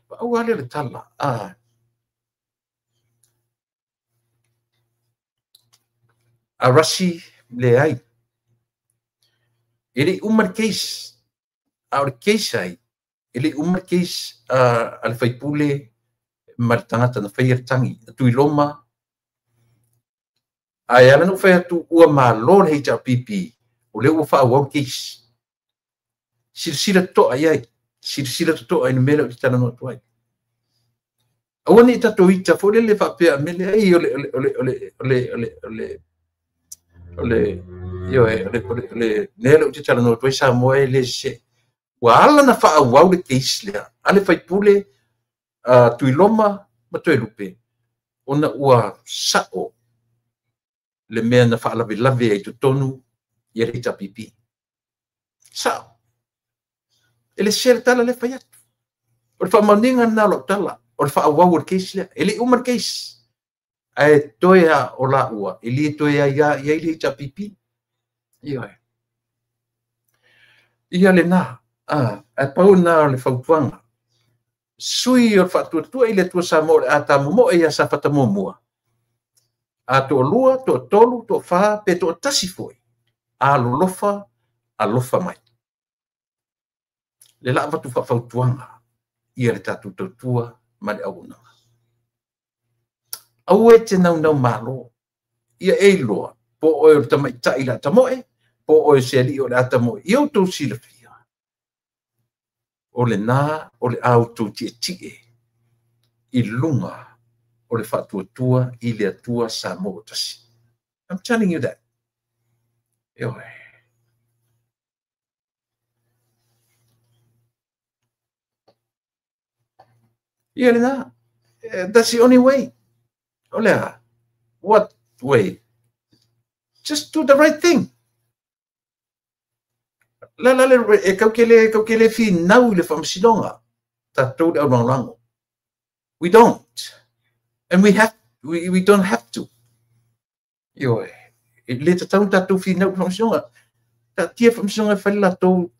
Pau lava lea o le tala. A Rasi, leai. E le i uma le case. A o le case ai, E le uma case a le faipule ma le tagata na faia le tagi a Tuiloma. Ae ala na fai atu ua malo le HRPP o le ua faaauau case. Silasila totoa i ai, silasila totoa i le mea lea ou te talanoa atu ai. Aua ne i tatou ita foi lele faapea mea leai o le mea lea ou te talanoa atu ai Samoa e le sese. Ua ala na faaauau le case lea a le faipule Tuiloma ma Toelupe ona ua sao le mea na faalavelave ai totonu ia le HRPP. Sao. E le sese le tala lea fai atu. O le faamaoniga lena o lau tala, o le faaauau o le case lea. E le i uma le case. Ae toe a o laua, e le toe ai a i ai le HRPP. Ioe. Ia lena. Ae pau lena o le fautuaga. Sui o le faatuatua i le Atua Samoa o le a tamomoe ia Safata muamua. A toalua, toatolu, toafa, pe toatasi foi. Alolofa, alofa mai. Le la avatu faafautuaga ia le tatou tautua ma le auaunaga. Aua e te naunau malo. Ia e iloa, po o oe o le tamaitai le atamoe, po o oe o se alii o le atamoe. Ia outou silafia. O lena o le a outou tietie i luga o le faatuatua i le Atua Samoa tasi. I'm telling you that. Ioe. Ia lena. That's the only way. O lea. What way? Just do the right thing. La la le e kau ke le finau i le faamasinoga. Tatou le aulagolago. We don't. And we don't have to. Ioe. E le tatau tatou finau i le faamasinoga. Taatia faamasinoga e fai le latou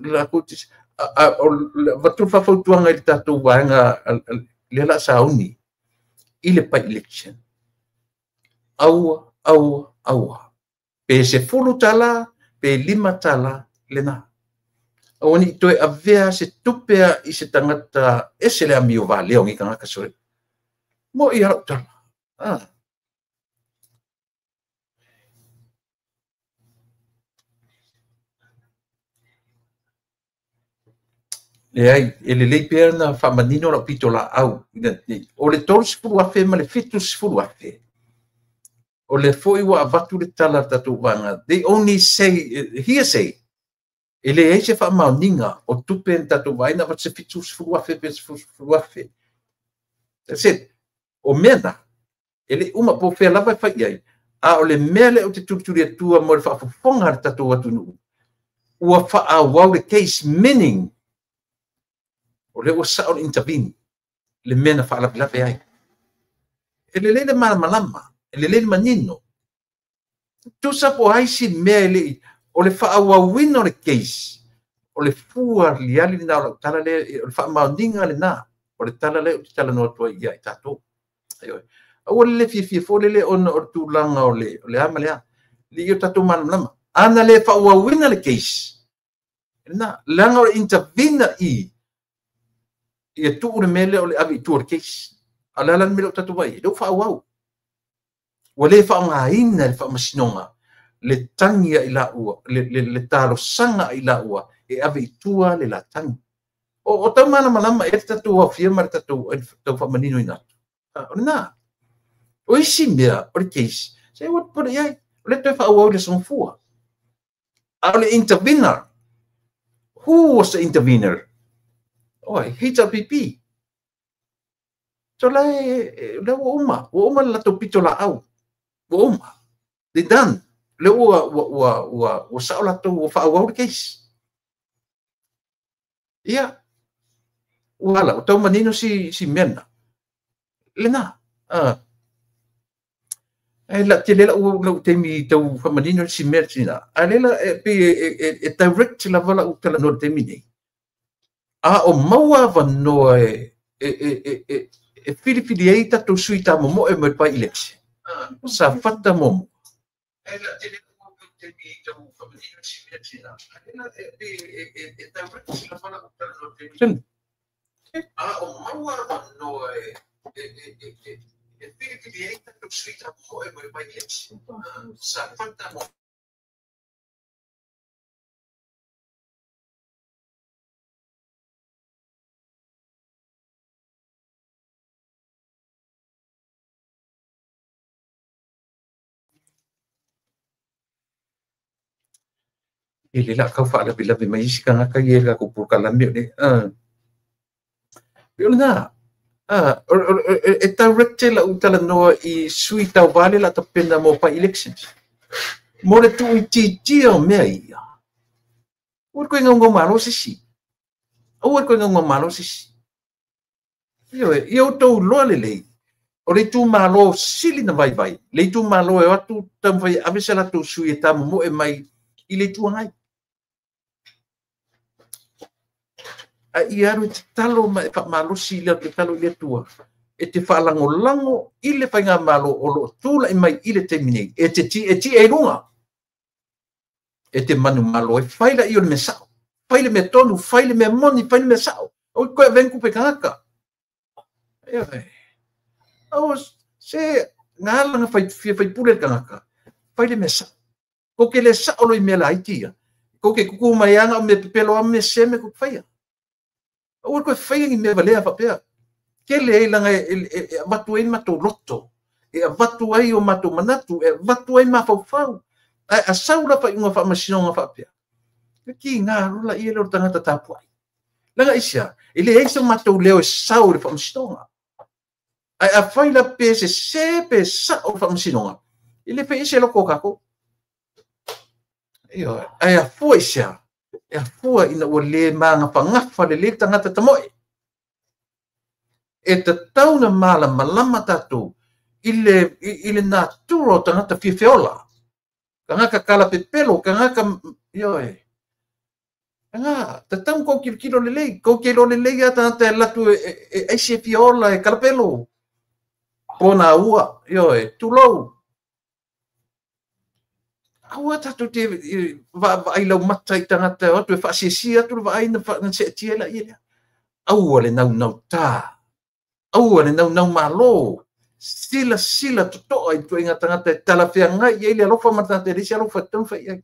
avatu le faafautuaga i le tatou vaega lea la sauni i le by-election. Aua, aua, aua. Pe $10, pe $5 lena. Aua ni toe avea se tupea i se tagata ese le amio valea o ngi tagata soe. Mo i lau tala. Leai, e lelei pea na faamanino lau pito laau. O le 30,000 ma le 70,000. O le foi ua avatu le tala tatou vaega. They only say, hearsay. E leai se faamaoniga o tupe na tatou vaai na avatu se 70,000 pe 10,000. That's it. O mea na, e le uma po fea lava e fai ai. A o le mea lea o te tulituli atua mo le faafofoga a le tatou atunuu. Ua faaauau le case, meaning o lea ua sao le intervene le mea na faalavelave ai. E lelei le malamalama, e lelei le manino. Tusa po ai si mea e lei, o le faaauauina o le case, o le fua liali lena o lau tala lea, o le faamaoniga lena, o le tala lea o te talanoa atu ai ia i tatou. Aua le le fiafia fo lele ona o le tulaga o le a ma le a. Le i o tatou malamalama. Ana le faaauauina le case, lena, leaga o le intervene i ia tuu le mea lea o le ave i tua o le case. A le ala le mea lea o tatou vai, lea ua faaauau. Ua le faaaogaina le faamasinoga, le tagi ai laua, le talosaga ai laua, e ave i tua le latagi. O tau malamalama e le tatou aofia ma le tatou tau faamaninoina atu. O lena. O isi mea o le case, se ua pule i ai, o le toe faaauau i le sogafua. A o le intervener, who was the intervener? Oi, HRPP. So le ua uma le latou pito laau. Ua uma. They done. Le ua sao latou, ua faaauau le case. Ia, ua ala, o tau manino si mea na. Lena. E la tele lau taimi tau faamanino si mea sina. A lela e pe e direct lava lau talanoa le taimi nei. A o maua avanoa e filifili ai tatou sui tamomoe mo le by-election. Sa fata muamua. E la tele lau taimi tau faamanino si mea sina. A lela e direct lava lau talanoa le taimi nei. A o maua avanoa e filifili ai tatou sui tamoe mo le by-election. Safata mo e le la kau faalavelave mai isi tagata ia i le tatou polokalame o le pei o lena e direct lau talanoa i sui tauva le la tapena mo by-elections mo le tuuitiitia o mea ia. Aua le koe gaugau sisi. Aua le koe gaugau sisi. Ioe, ia outou iloa lelei o le itumalo sili na vaivai, le itumalo e o atu taumafai e ave se latou sui e tamomoe mai i le Itu Agai. A ia alu e tatalo ma e faamalosi i le tatalo i le Atua e te faalagolago i le faigamalo o loo tulai mai i le taimi nei, e te tietie i luga, e te manumalo e fai la i o le mea sao, fai le mea tonu, fai le mea moni, fai le mea sao. O koe aveng kupe tagata. Aua se ngā fai fia fai pule le tagata, fai le mea sao. Ko ke le sao lo i mea laiti ia. Ko ke kuku mai anga o mea pepelo a mea seme ko whaia. Aua koe whaia ni mea valea whapea. Ke le ei langa e avatu ai matou loto, e avatu ai o matou manatu, e avatu ai mafaufau. A sau la whaiunga whaamasinoga whaapea. E ki ngā rola i ele o tangata tapuai. Langa isia, e le ei sa matou leo e sau le whaamasinoga. Ai a whai la pe se se pe sa o le whaamasinoga. E le whai ese loko kako. Io, ai a fua isia. E a fua ina ua le maanga whangafa le le tangata tamoe. E tatau na malamalama tātou i le natura o tangata fiafeola. Kangaka kala pepelo, kangaka, ioe. Anga, tatau kou kilokilo lelei, kou ke lo lelei a tangata e latu e aisi e fiaola e kalapelo. Pona ua, ioe, tulou. Aua tātou te vaai lau mata i tangata o atu e faasiesia atu le vaai na seetia la ia lea. Aua le naunau tā. Aua le naunau malo. Sila sila totoa i tuaiga tagata e talafeagai ai le alofa ma le tagata e leai se alofa e taumafai i ai.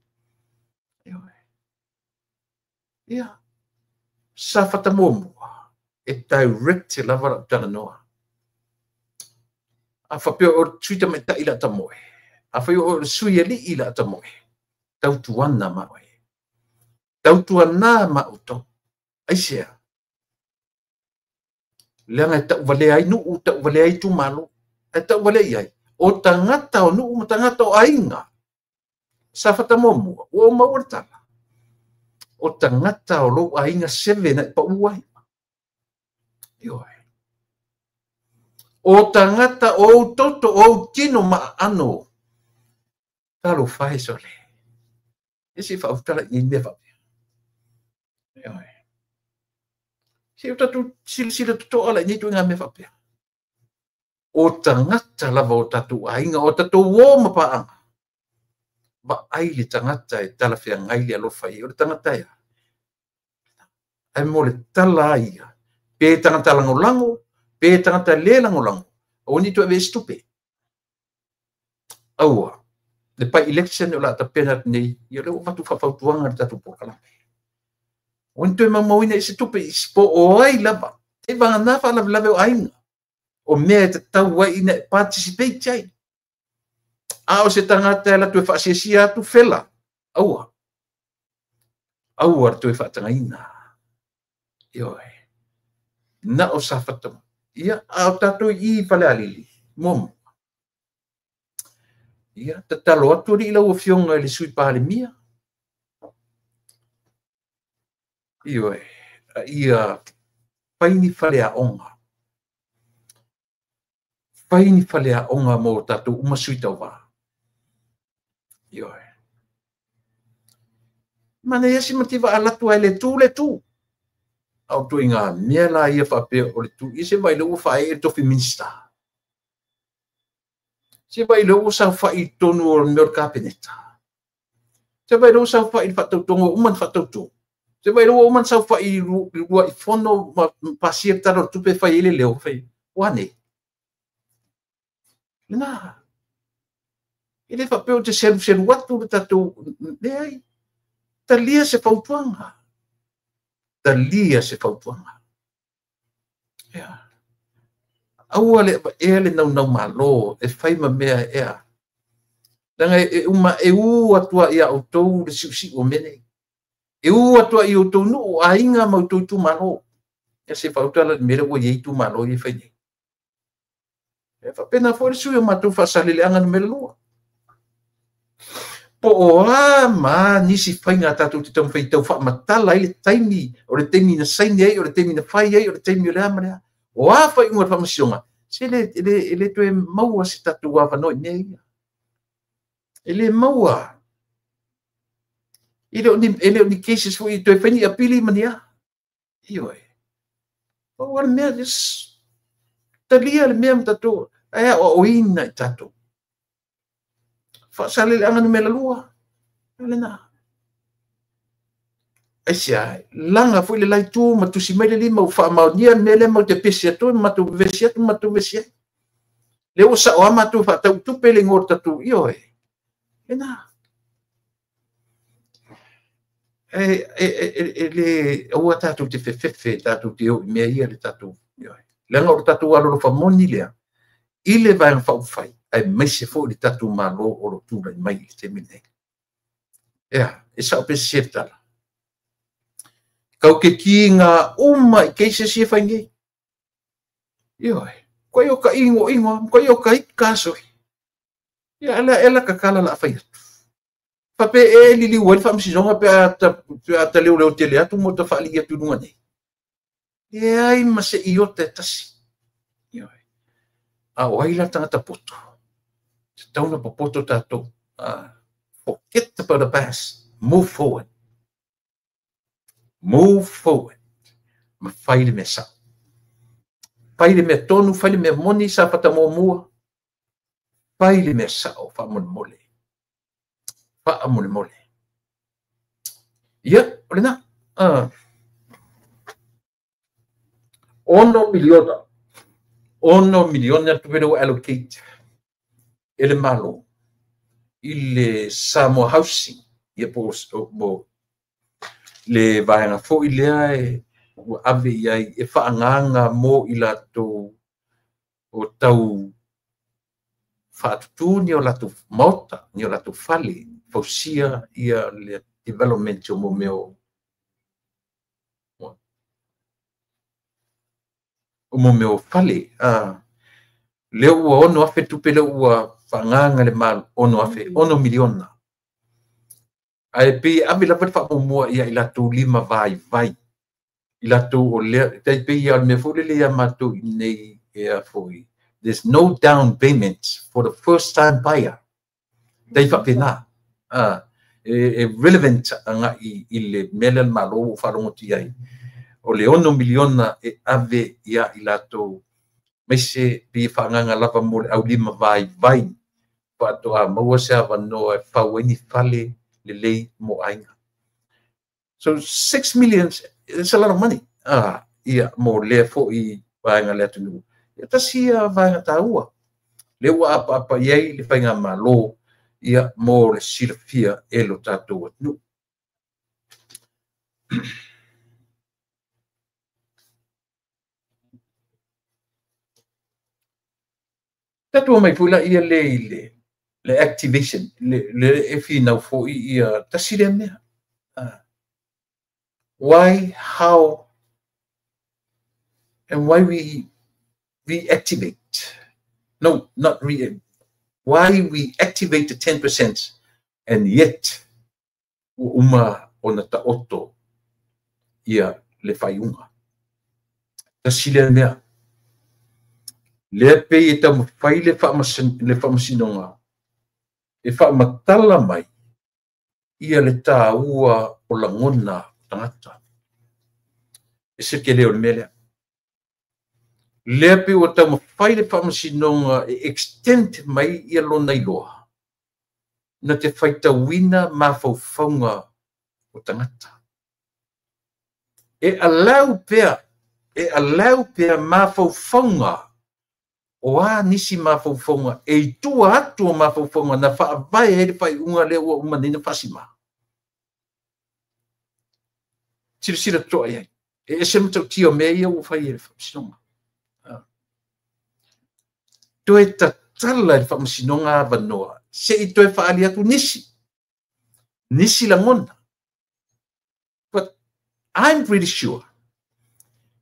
Ia, sa fatamuamua e direct lava lau talanoa. A faapea o le sui tamaitai la tamoe. A fai o le sui alii la tamoe. Tautuana ma oe. Tautuana ma outou. Aisea. Leaga e tauvalea ai nuu, tauvalea ai itumalo. E tauvalea i ai. O tagata o nuu ma tagata o aiga. Sa fatamuamua, ua ou maua le tala. O tagata o lou aiga seve na e pau ai. Ioe. O tagata o ou toto, o ou tino ma aano. Talo fae sole. E se whautala i mea whapea. Ioe. Se o tatu silasila totoa la i nei tuiga mea whapea. O tagata lava o tatou aiga, o tatou o mapaanga. Vaai le tagata e talafeagai le alofa i o le tagata ea. Ai mo le tala ia. Pe tagata lagolago, pe tagata le lagolago. Aua ni toe ave se tupe. Aua. Le by-election o la tapena atu nei, ia lea ua avatu faafautuaga le tatou polokalame. Aua ni toe maumauina i se tupe i se po o ai lava. Te vagana faalavelave o aiga. O mea e tatau ai ina e participate ai. A o se tagata e latou e faasiasia atu fela. Aua. Aua le toe faatagaina. Ioe. Na o sa fatama. Ia, a o tatou i Falealili. Muamua. Ia, tatalo atu alii lau afioga i le sui Palemia. Ioe, a ia fai ni faleaoga. Fai ni faleaoga mo tatou uma sui tauvā. Ioe. Manaia si mativa alatu ai le tu le tu. A o tuaiga mea la ia faapea o le tu. Ia se vaai lea ua faaee le tofi Minista. Se vaai lea ua saofai i totonu o le mea o le Kapeneta. Se vaai lea ua saofai i le faatautoga ua uma ona faatauto. Se vai ua uma ona saofai i lua'i fono ma pasia le Tala o le Tupe e fai ai le leo, fai, ua a nei? Lena. E le faapea ou te seluselu atu le tatou, leai. Talia se fautuaga. Talia se fautuaga. Ia. Aua le avaea le naunau malo e fai ma mea ea. Leaga e uma e u atu ai ia outou le siusiu o mea nei. E u atu ai i outou nuu, aiga ma outou itumalo. Ia se faautala i le mea lea ua i ai itumalo ia e fai nei. E faapena foi le sui o matou Faasaleleaga Nu.2. Po o a ma nisi faiga tatou te taumafai tau faamatala ai le taimi, o le taimi na saini ai, o le taimi na fai ai, o le taimi o le a ma le a. O a faaiuga o le faamasinoga, se e le toe maua se tatou avanoa i mea ia. E le maua. E le o ni cases foi e toe fai ni apili ma ni a. Ioe. Pau lava le mea, just talia le mea ma tatou, ae aoaoina i tatou. Faasaleleaga Nu.2, o lena. Aisea, laga foi le la itu ma tusi mai le lima ua faamaonia le mea lea matou te pesi atu ai, ma matou vevesi atu ma matou vevesi ai. Lea ua sao lava matou faatau tupe le igoa o le tatou, ioe. Lena. E le aua tatou te fefefe tatou te o i mea ia le tatou, ioe. Leaga o le tatou alolofa moni lea i le Vaega Faaupufai, aemaise foi le tatou Malo o lo o tulai mai i le taimi lenei. Ea, e sao pe sese le tala. Kau ke kiga uma i cases ia fai nei. Ioe, koe o ka ingo ingo, koe o ka ika soi. Ia ala ela kakala la fai atu. Fape e lili ua le faamasinoga pe a ta leoleo tele atu mo ta faalii atu i luga nei. Leai ma se iota e tasi. Ioe. A o ai la tagata poto? Tatau na popoto tatou. Forget about the past. Move forward. Move forward. Ma fai le mea sao. Fai le mea tonu, fai le mea moni sa fatamuamua. Fai le mea sao, faamolemole. Faamolemole. Ia, o lena. 6 miliona. 6 miliona tupe lea ua allocate e le Malo i le Samoa Housing, ia po o le vaega foi lea e ua ave i ai e faagaga mo i latou o tau faatutu ni o latou maota, ni o latou fale, fausia ia le development o mo mea o fale. Lea ua 6,000 tupe lea ua faagaga le Malo, 6,000, 6 miliona. Ae pei e ave lava le faamuamua ia i latou lima vaivai. I latou o lea, tai pei ia o le mea foi lele ia matou i nei ea foi. There's no down payment for the first time buyer. Tai faapena. E relevant agai i le mea lea le Malo ua faalogoti ai. O le 6 miliona e ave ia i latou maise pei e faagaga lava mo le aulima vaivai. Faatoa maua se avanoa e fau ai ni fale lelei mo aiga. So 6 million, it's a lot of money. Ia mo lea foi vaega le atunuu. Ia tasi ia vaega taua. Lea ua apaapa i ai le faiga malo ia mo le silafia e lo tatou atunuu. Tatou mai foi la ia le i le activation, le e finau foi ia tasi lea mea. Why, how, and why we reactivate? No, not re. Why we activate the 10% and yet ua uma ona taoto ia le faiuga. Tasi lea mea. Lea pei e taumafai le faamasinoga e faamatala mai ia le taua o lagona o tagata. E se tele o le mea lea. Lea pei ua taumafai le faamasinoga e extend mai ia lona iloa na te faitauina mafaufauga o tagata. E allow pea mafaufauga o a nisi mafaufauga e i tua atu o mafaufauga na faavae ai le faaiuga lea ua uma nei ona faasima. Silasila totoa i ai. E ese matautia o mea ia ua fai e le Faamasinoga. Toe tatala i le Faamasinoga avanoa se i toe faaali atu nisi lagona. But I'm pretty sure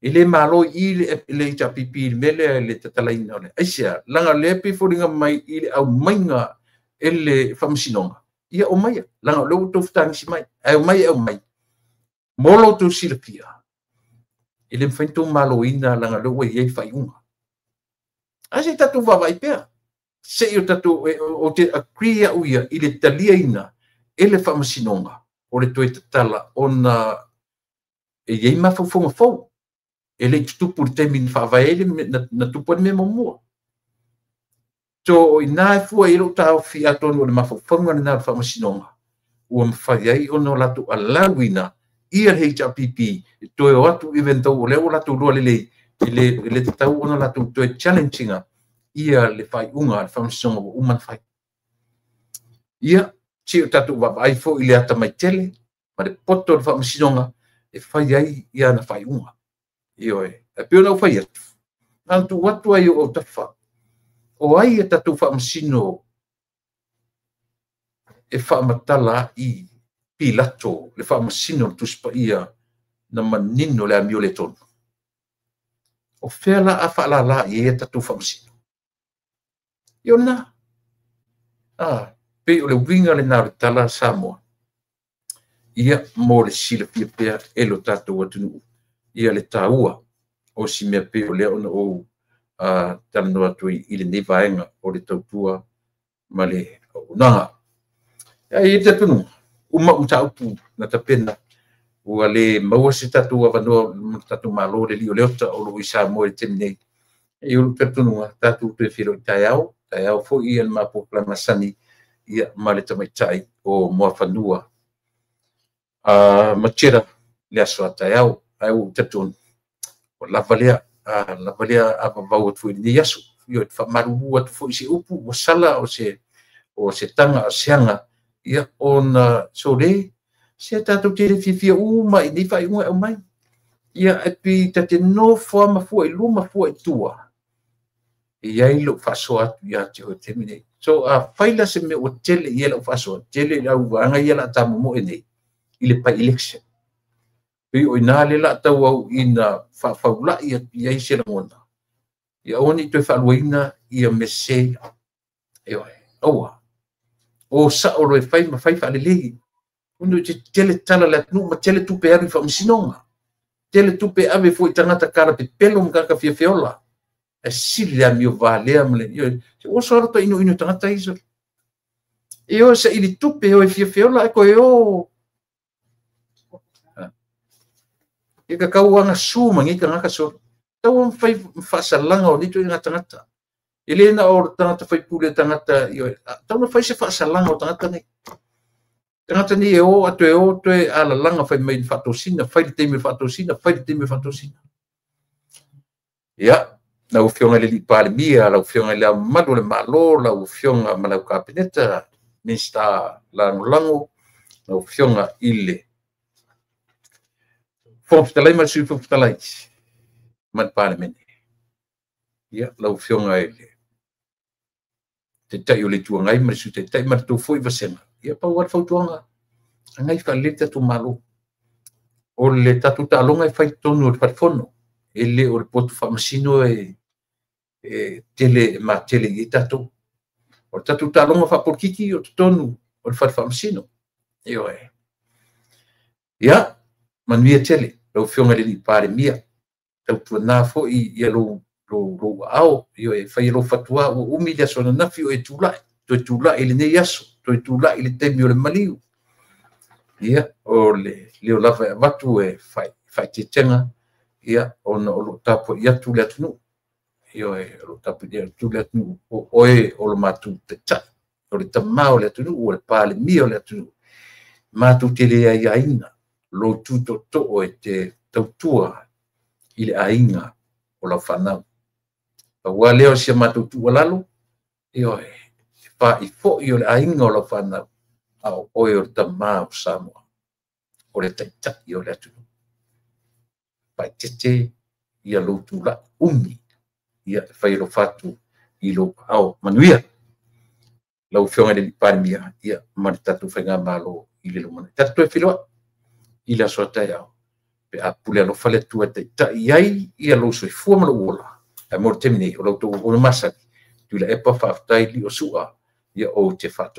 e le malo i le HRPP i le mea lea le tatalaina o le aisea, leaga lea pei foliga mai i le aumaiga e le Faamasinoga, ia omaia, leaga o lea ua outou fetagisi mai, ae omai e aumai, mo lo outou silafia, e le mafai ona outou maloina leaga o lea ua i ai le faaiuga. Ae se i tatou vaavaai pea, se i o tatou, ou te agree au ia i le taliaina e le Faamasinoga o le toe tatala ona e i ai mafaufauga fou. E le i tutupu i le taimi na faavae ai na tupu ai le mea muamua. So, ina e fua i lou taofi atonu o le mafaufauga lena o le Faamasinoga, ua mafai ai ona o latou alauina ia le HRPP e toe o atu even though o lea ua latou lua lelei, e le tatau ona latou toe challenge ina ia le faaiuga a le Faamasinoga ua uma ona fai. Ia, se o tatou vaavaai foi i le atamai tele ma le poto o le Faamasinoga e fai ai ia ana faaiuga. Ioe, e pei ona ou fai atu, na tuu atu ai o autafa, o ai e tatou faamasino e faamatala i Pilato, le faamasino le Tusi Paia na manino le amio le tonu. O fea la a faalala i ai tatou faamasino. Ia na, pei o le uiga lena o le tala Samoa. Ia mo le silafia pea e lo tatou atunuu. Ia le taua o si mea pei o lea ona ou talanoa atu i lenei vaega o le tautua ma le auaunaga. Ia i te tunu, uma mataupu na tapena, ua le maua se tatou avanoa ma tatou malo le lio leota o lo o i Samoa i le taimi nei. E ulu talitonuga, tatou toe feiloai taeao, taeao foi ia le mapu masani ia ma le tamaitai o Muafanua. Matera le aso a taeao, ai ua talitonu, o lava lea, lava lea avavau atu i lenei aso. Ia faamalulu atu foi se upu, ua sala o se taga o se aga, ia ona sole, se tatou te le fiafia uma i nei faaiuga e aumai. Ia e pei ta te nofo lava ma fua i luma fua i tua, e i ai lou faasoa atu ia te oe i le taimi nei. So a fai la se mea ua tele i ai lau faasoa, tele i lau vaega ia la tamomoe nei i le by-election. Pei o ina le la tau au ina faafaulai atu i ai se lagona. Ia aua ne i toe faaluaina ia mese. Ioe, aua. O sao loe fai ma fai faalelei. Ona te tele tala le atunuu ma tele tupe alu i faamasinoga. Tele tupe ave foi tagata kala pepelo ma tagata fiafiola. E sili le amio valea ma le... Ioe, se ua soalo ta ino ino tagata iso. Ioe, sa ili tupe oe fiafiola e koe o. Ia ka kauanga su ma ngi tangata so. Tau am fai whaasalaga o nito i ngā tangata. E le na o tangata whai pule tangata, ioe, tau na fai se whaasalaga o tangata nei. Tangata nei e o atu e o toe alalanga fai mai whaatosina, fai le teimi whaatosina, fai le teimi whaatosina. Ia, lau afioga i le alii Palemia, lau afioga i le mamalu o le Malo, lau afioga ma lau Kapeneta, Minista Lagolago, lau afioga i le Fofoga Fetalai ma le Sui Fofoga Fetalai ma le Palemene. Ia, lau afioga i le Taitai o le Itu Agai ma le Sui Taitai ma le tou foi vasega. Ia, pau lava le fautuaga, agai faalelei le tatou Malo. O le tatou taaloga e fai totonu o le falefono, e le o le potu faamasino e tele e matele i ai tatou. O le tatou taaloga faapolitiki o totonu o le fale faamasino. Ioe. Ia, manuia tele, lau afioga i le alii Palemia, tautuana foi ia lou aao, ioe, fai lou fatua, ua umi le aso ananafi o e tulai, toe tulai i lenei aso, toe tulai i le taimi o le maliu. Ia, o le leo lava e avatu e faaeteetega, ia, ona o loo tapuai atu le atunuu. Ioe, o loo tapuai atu le atunuu, o oe o lo matou taitai, o le tamā o le atunuu, o le Palemia o le atunuu. Matou te le aiaina lou tutootoo e te Tautua i le aiga o lau fanau. Aua lea o si a matou tuualalo, ioe, e faifoi o le aiga o lau fanau, a o oe o le tama o Samoa, o le taitai o le atunuu. Faaeteete ia lou tulai umi, ia e fai alofa atu i lou aao manuia. Lau Afioga i le Palemia, ia ma le tatou Faigamalo i le lumanai. Tatou toe feiloai i le aso a taeao pe a pule alofa le Atua e taitai ai ia lou soifua ma lou ola. Ae mo le taimi nei, o la outou auauna masani, Tuilaepa faafetai Lio Sua, ia ou te faatofalai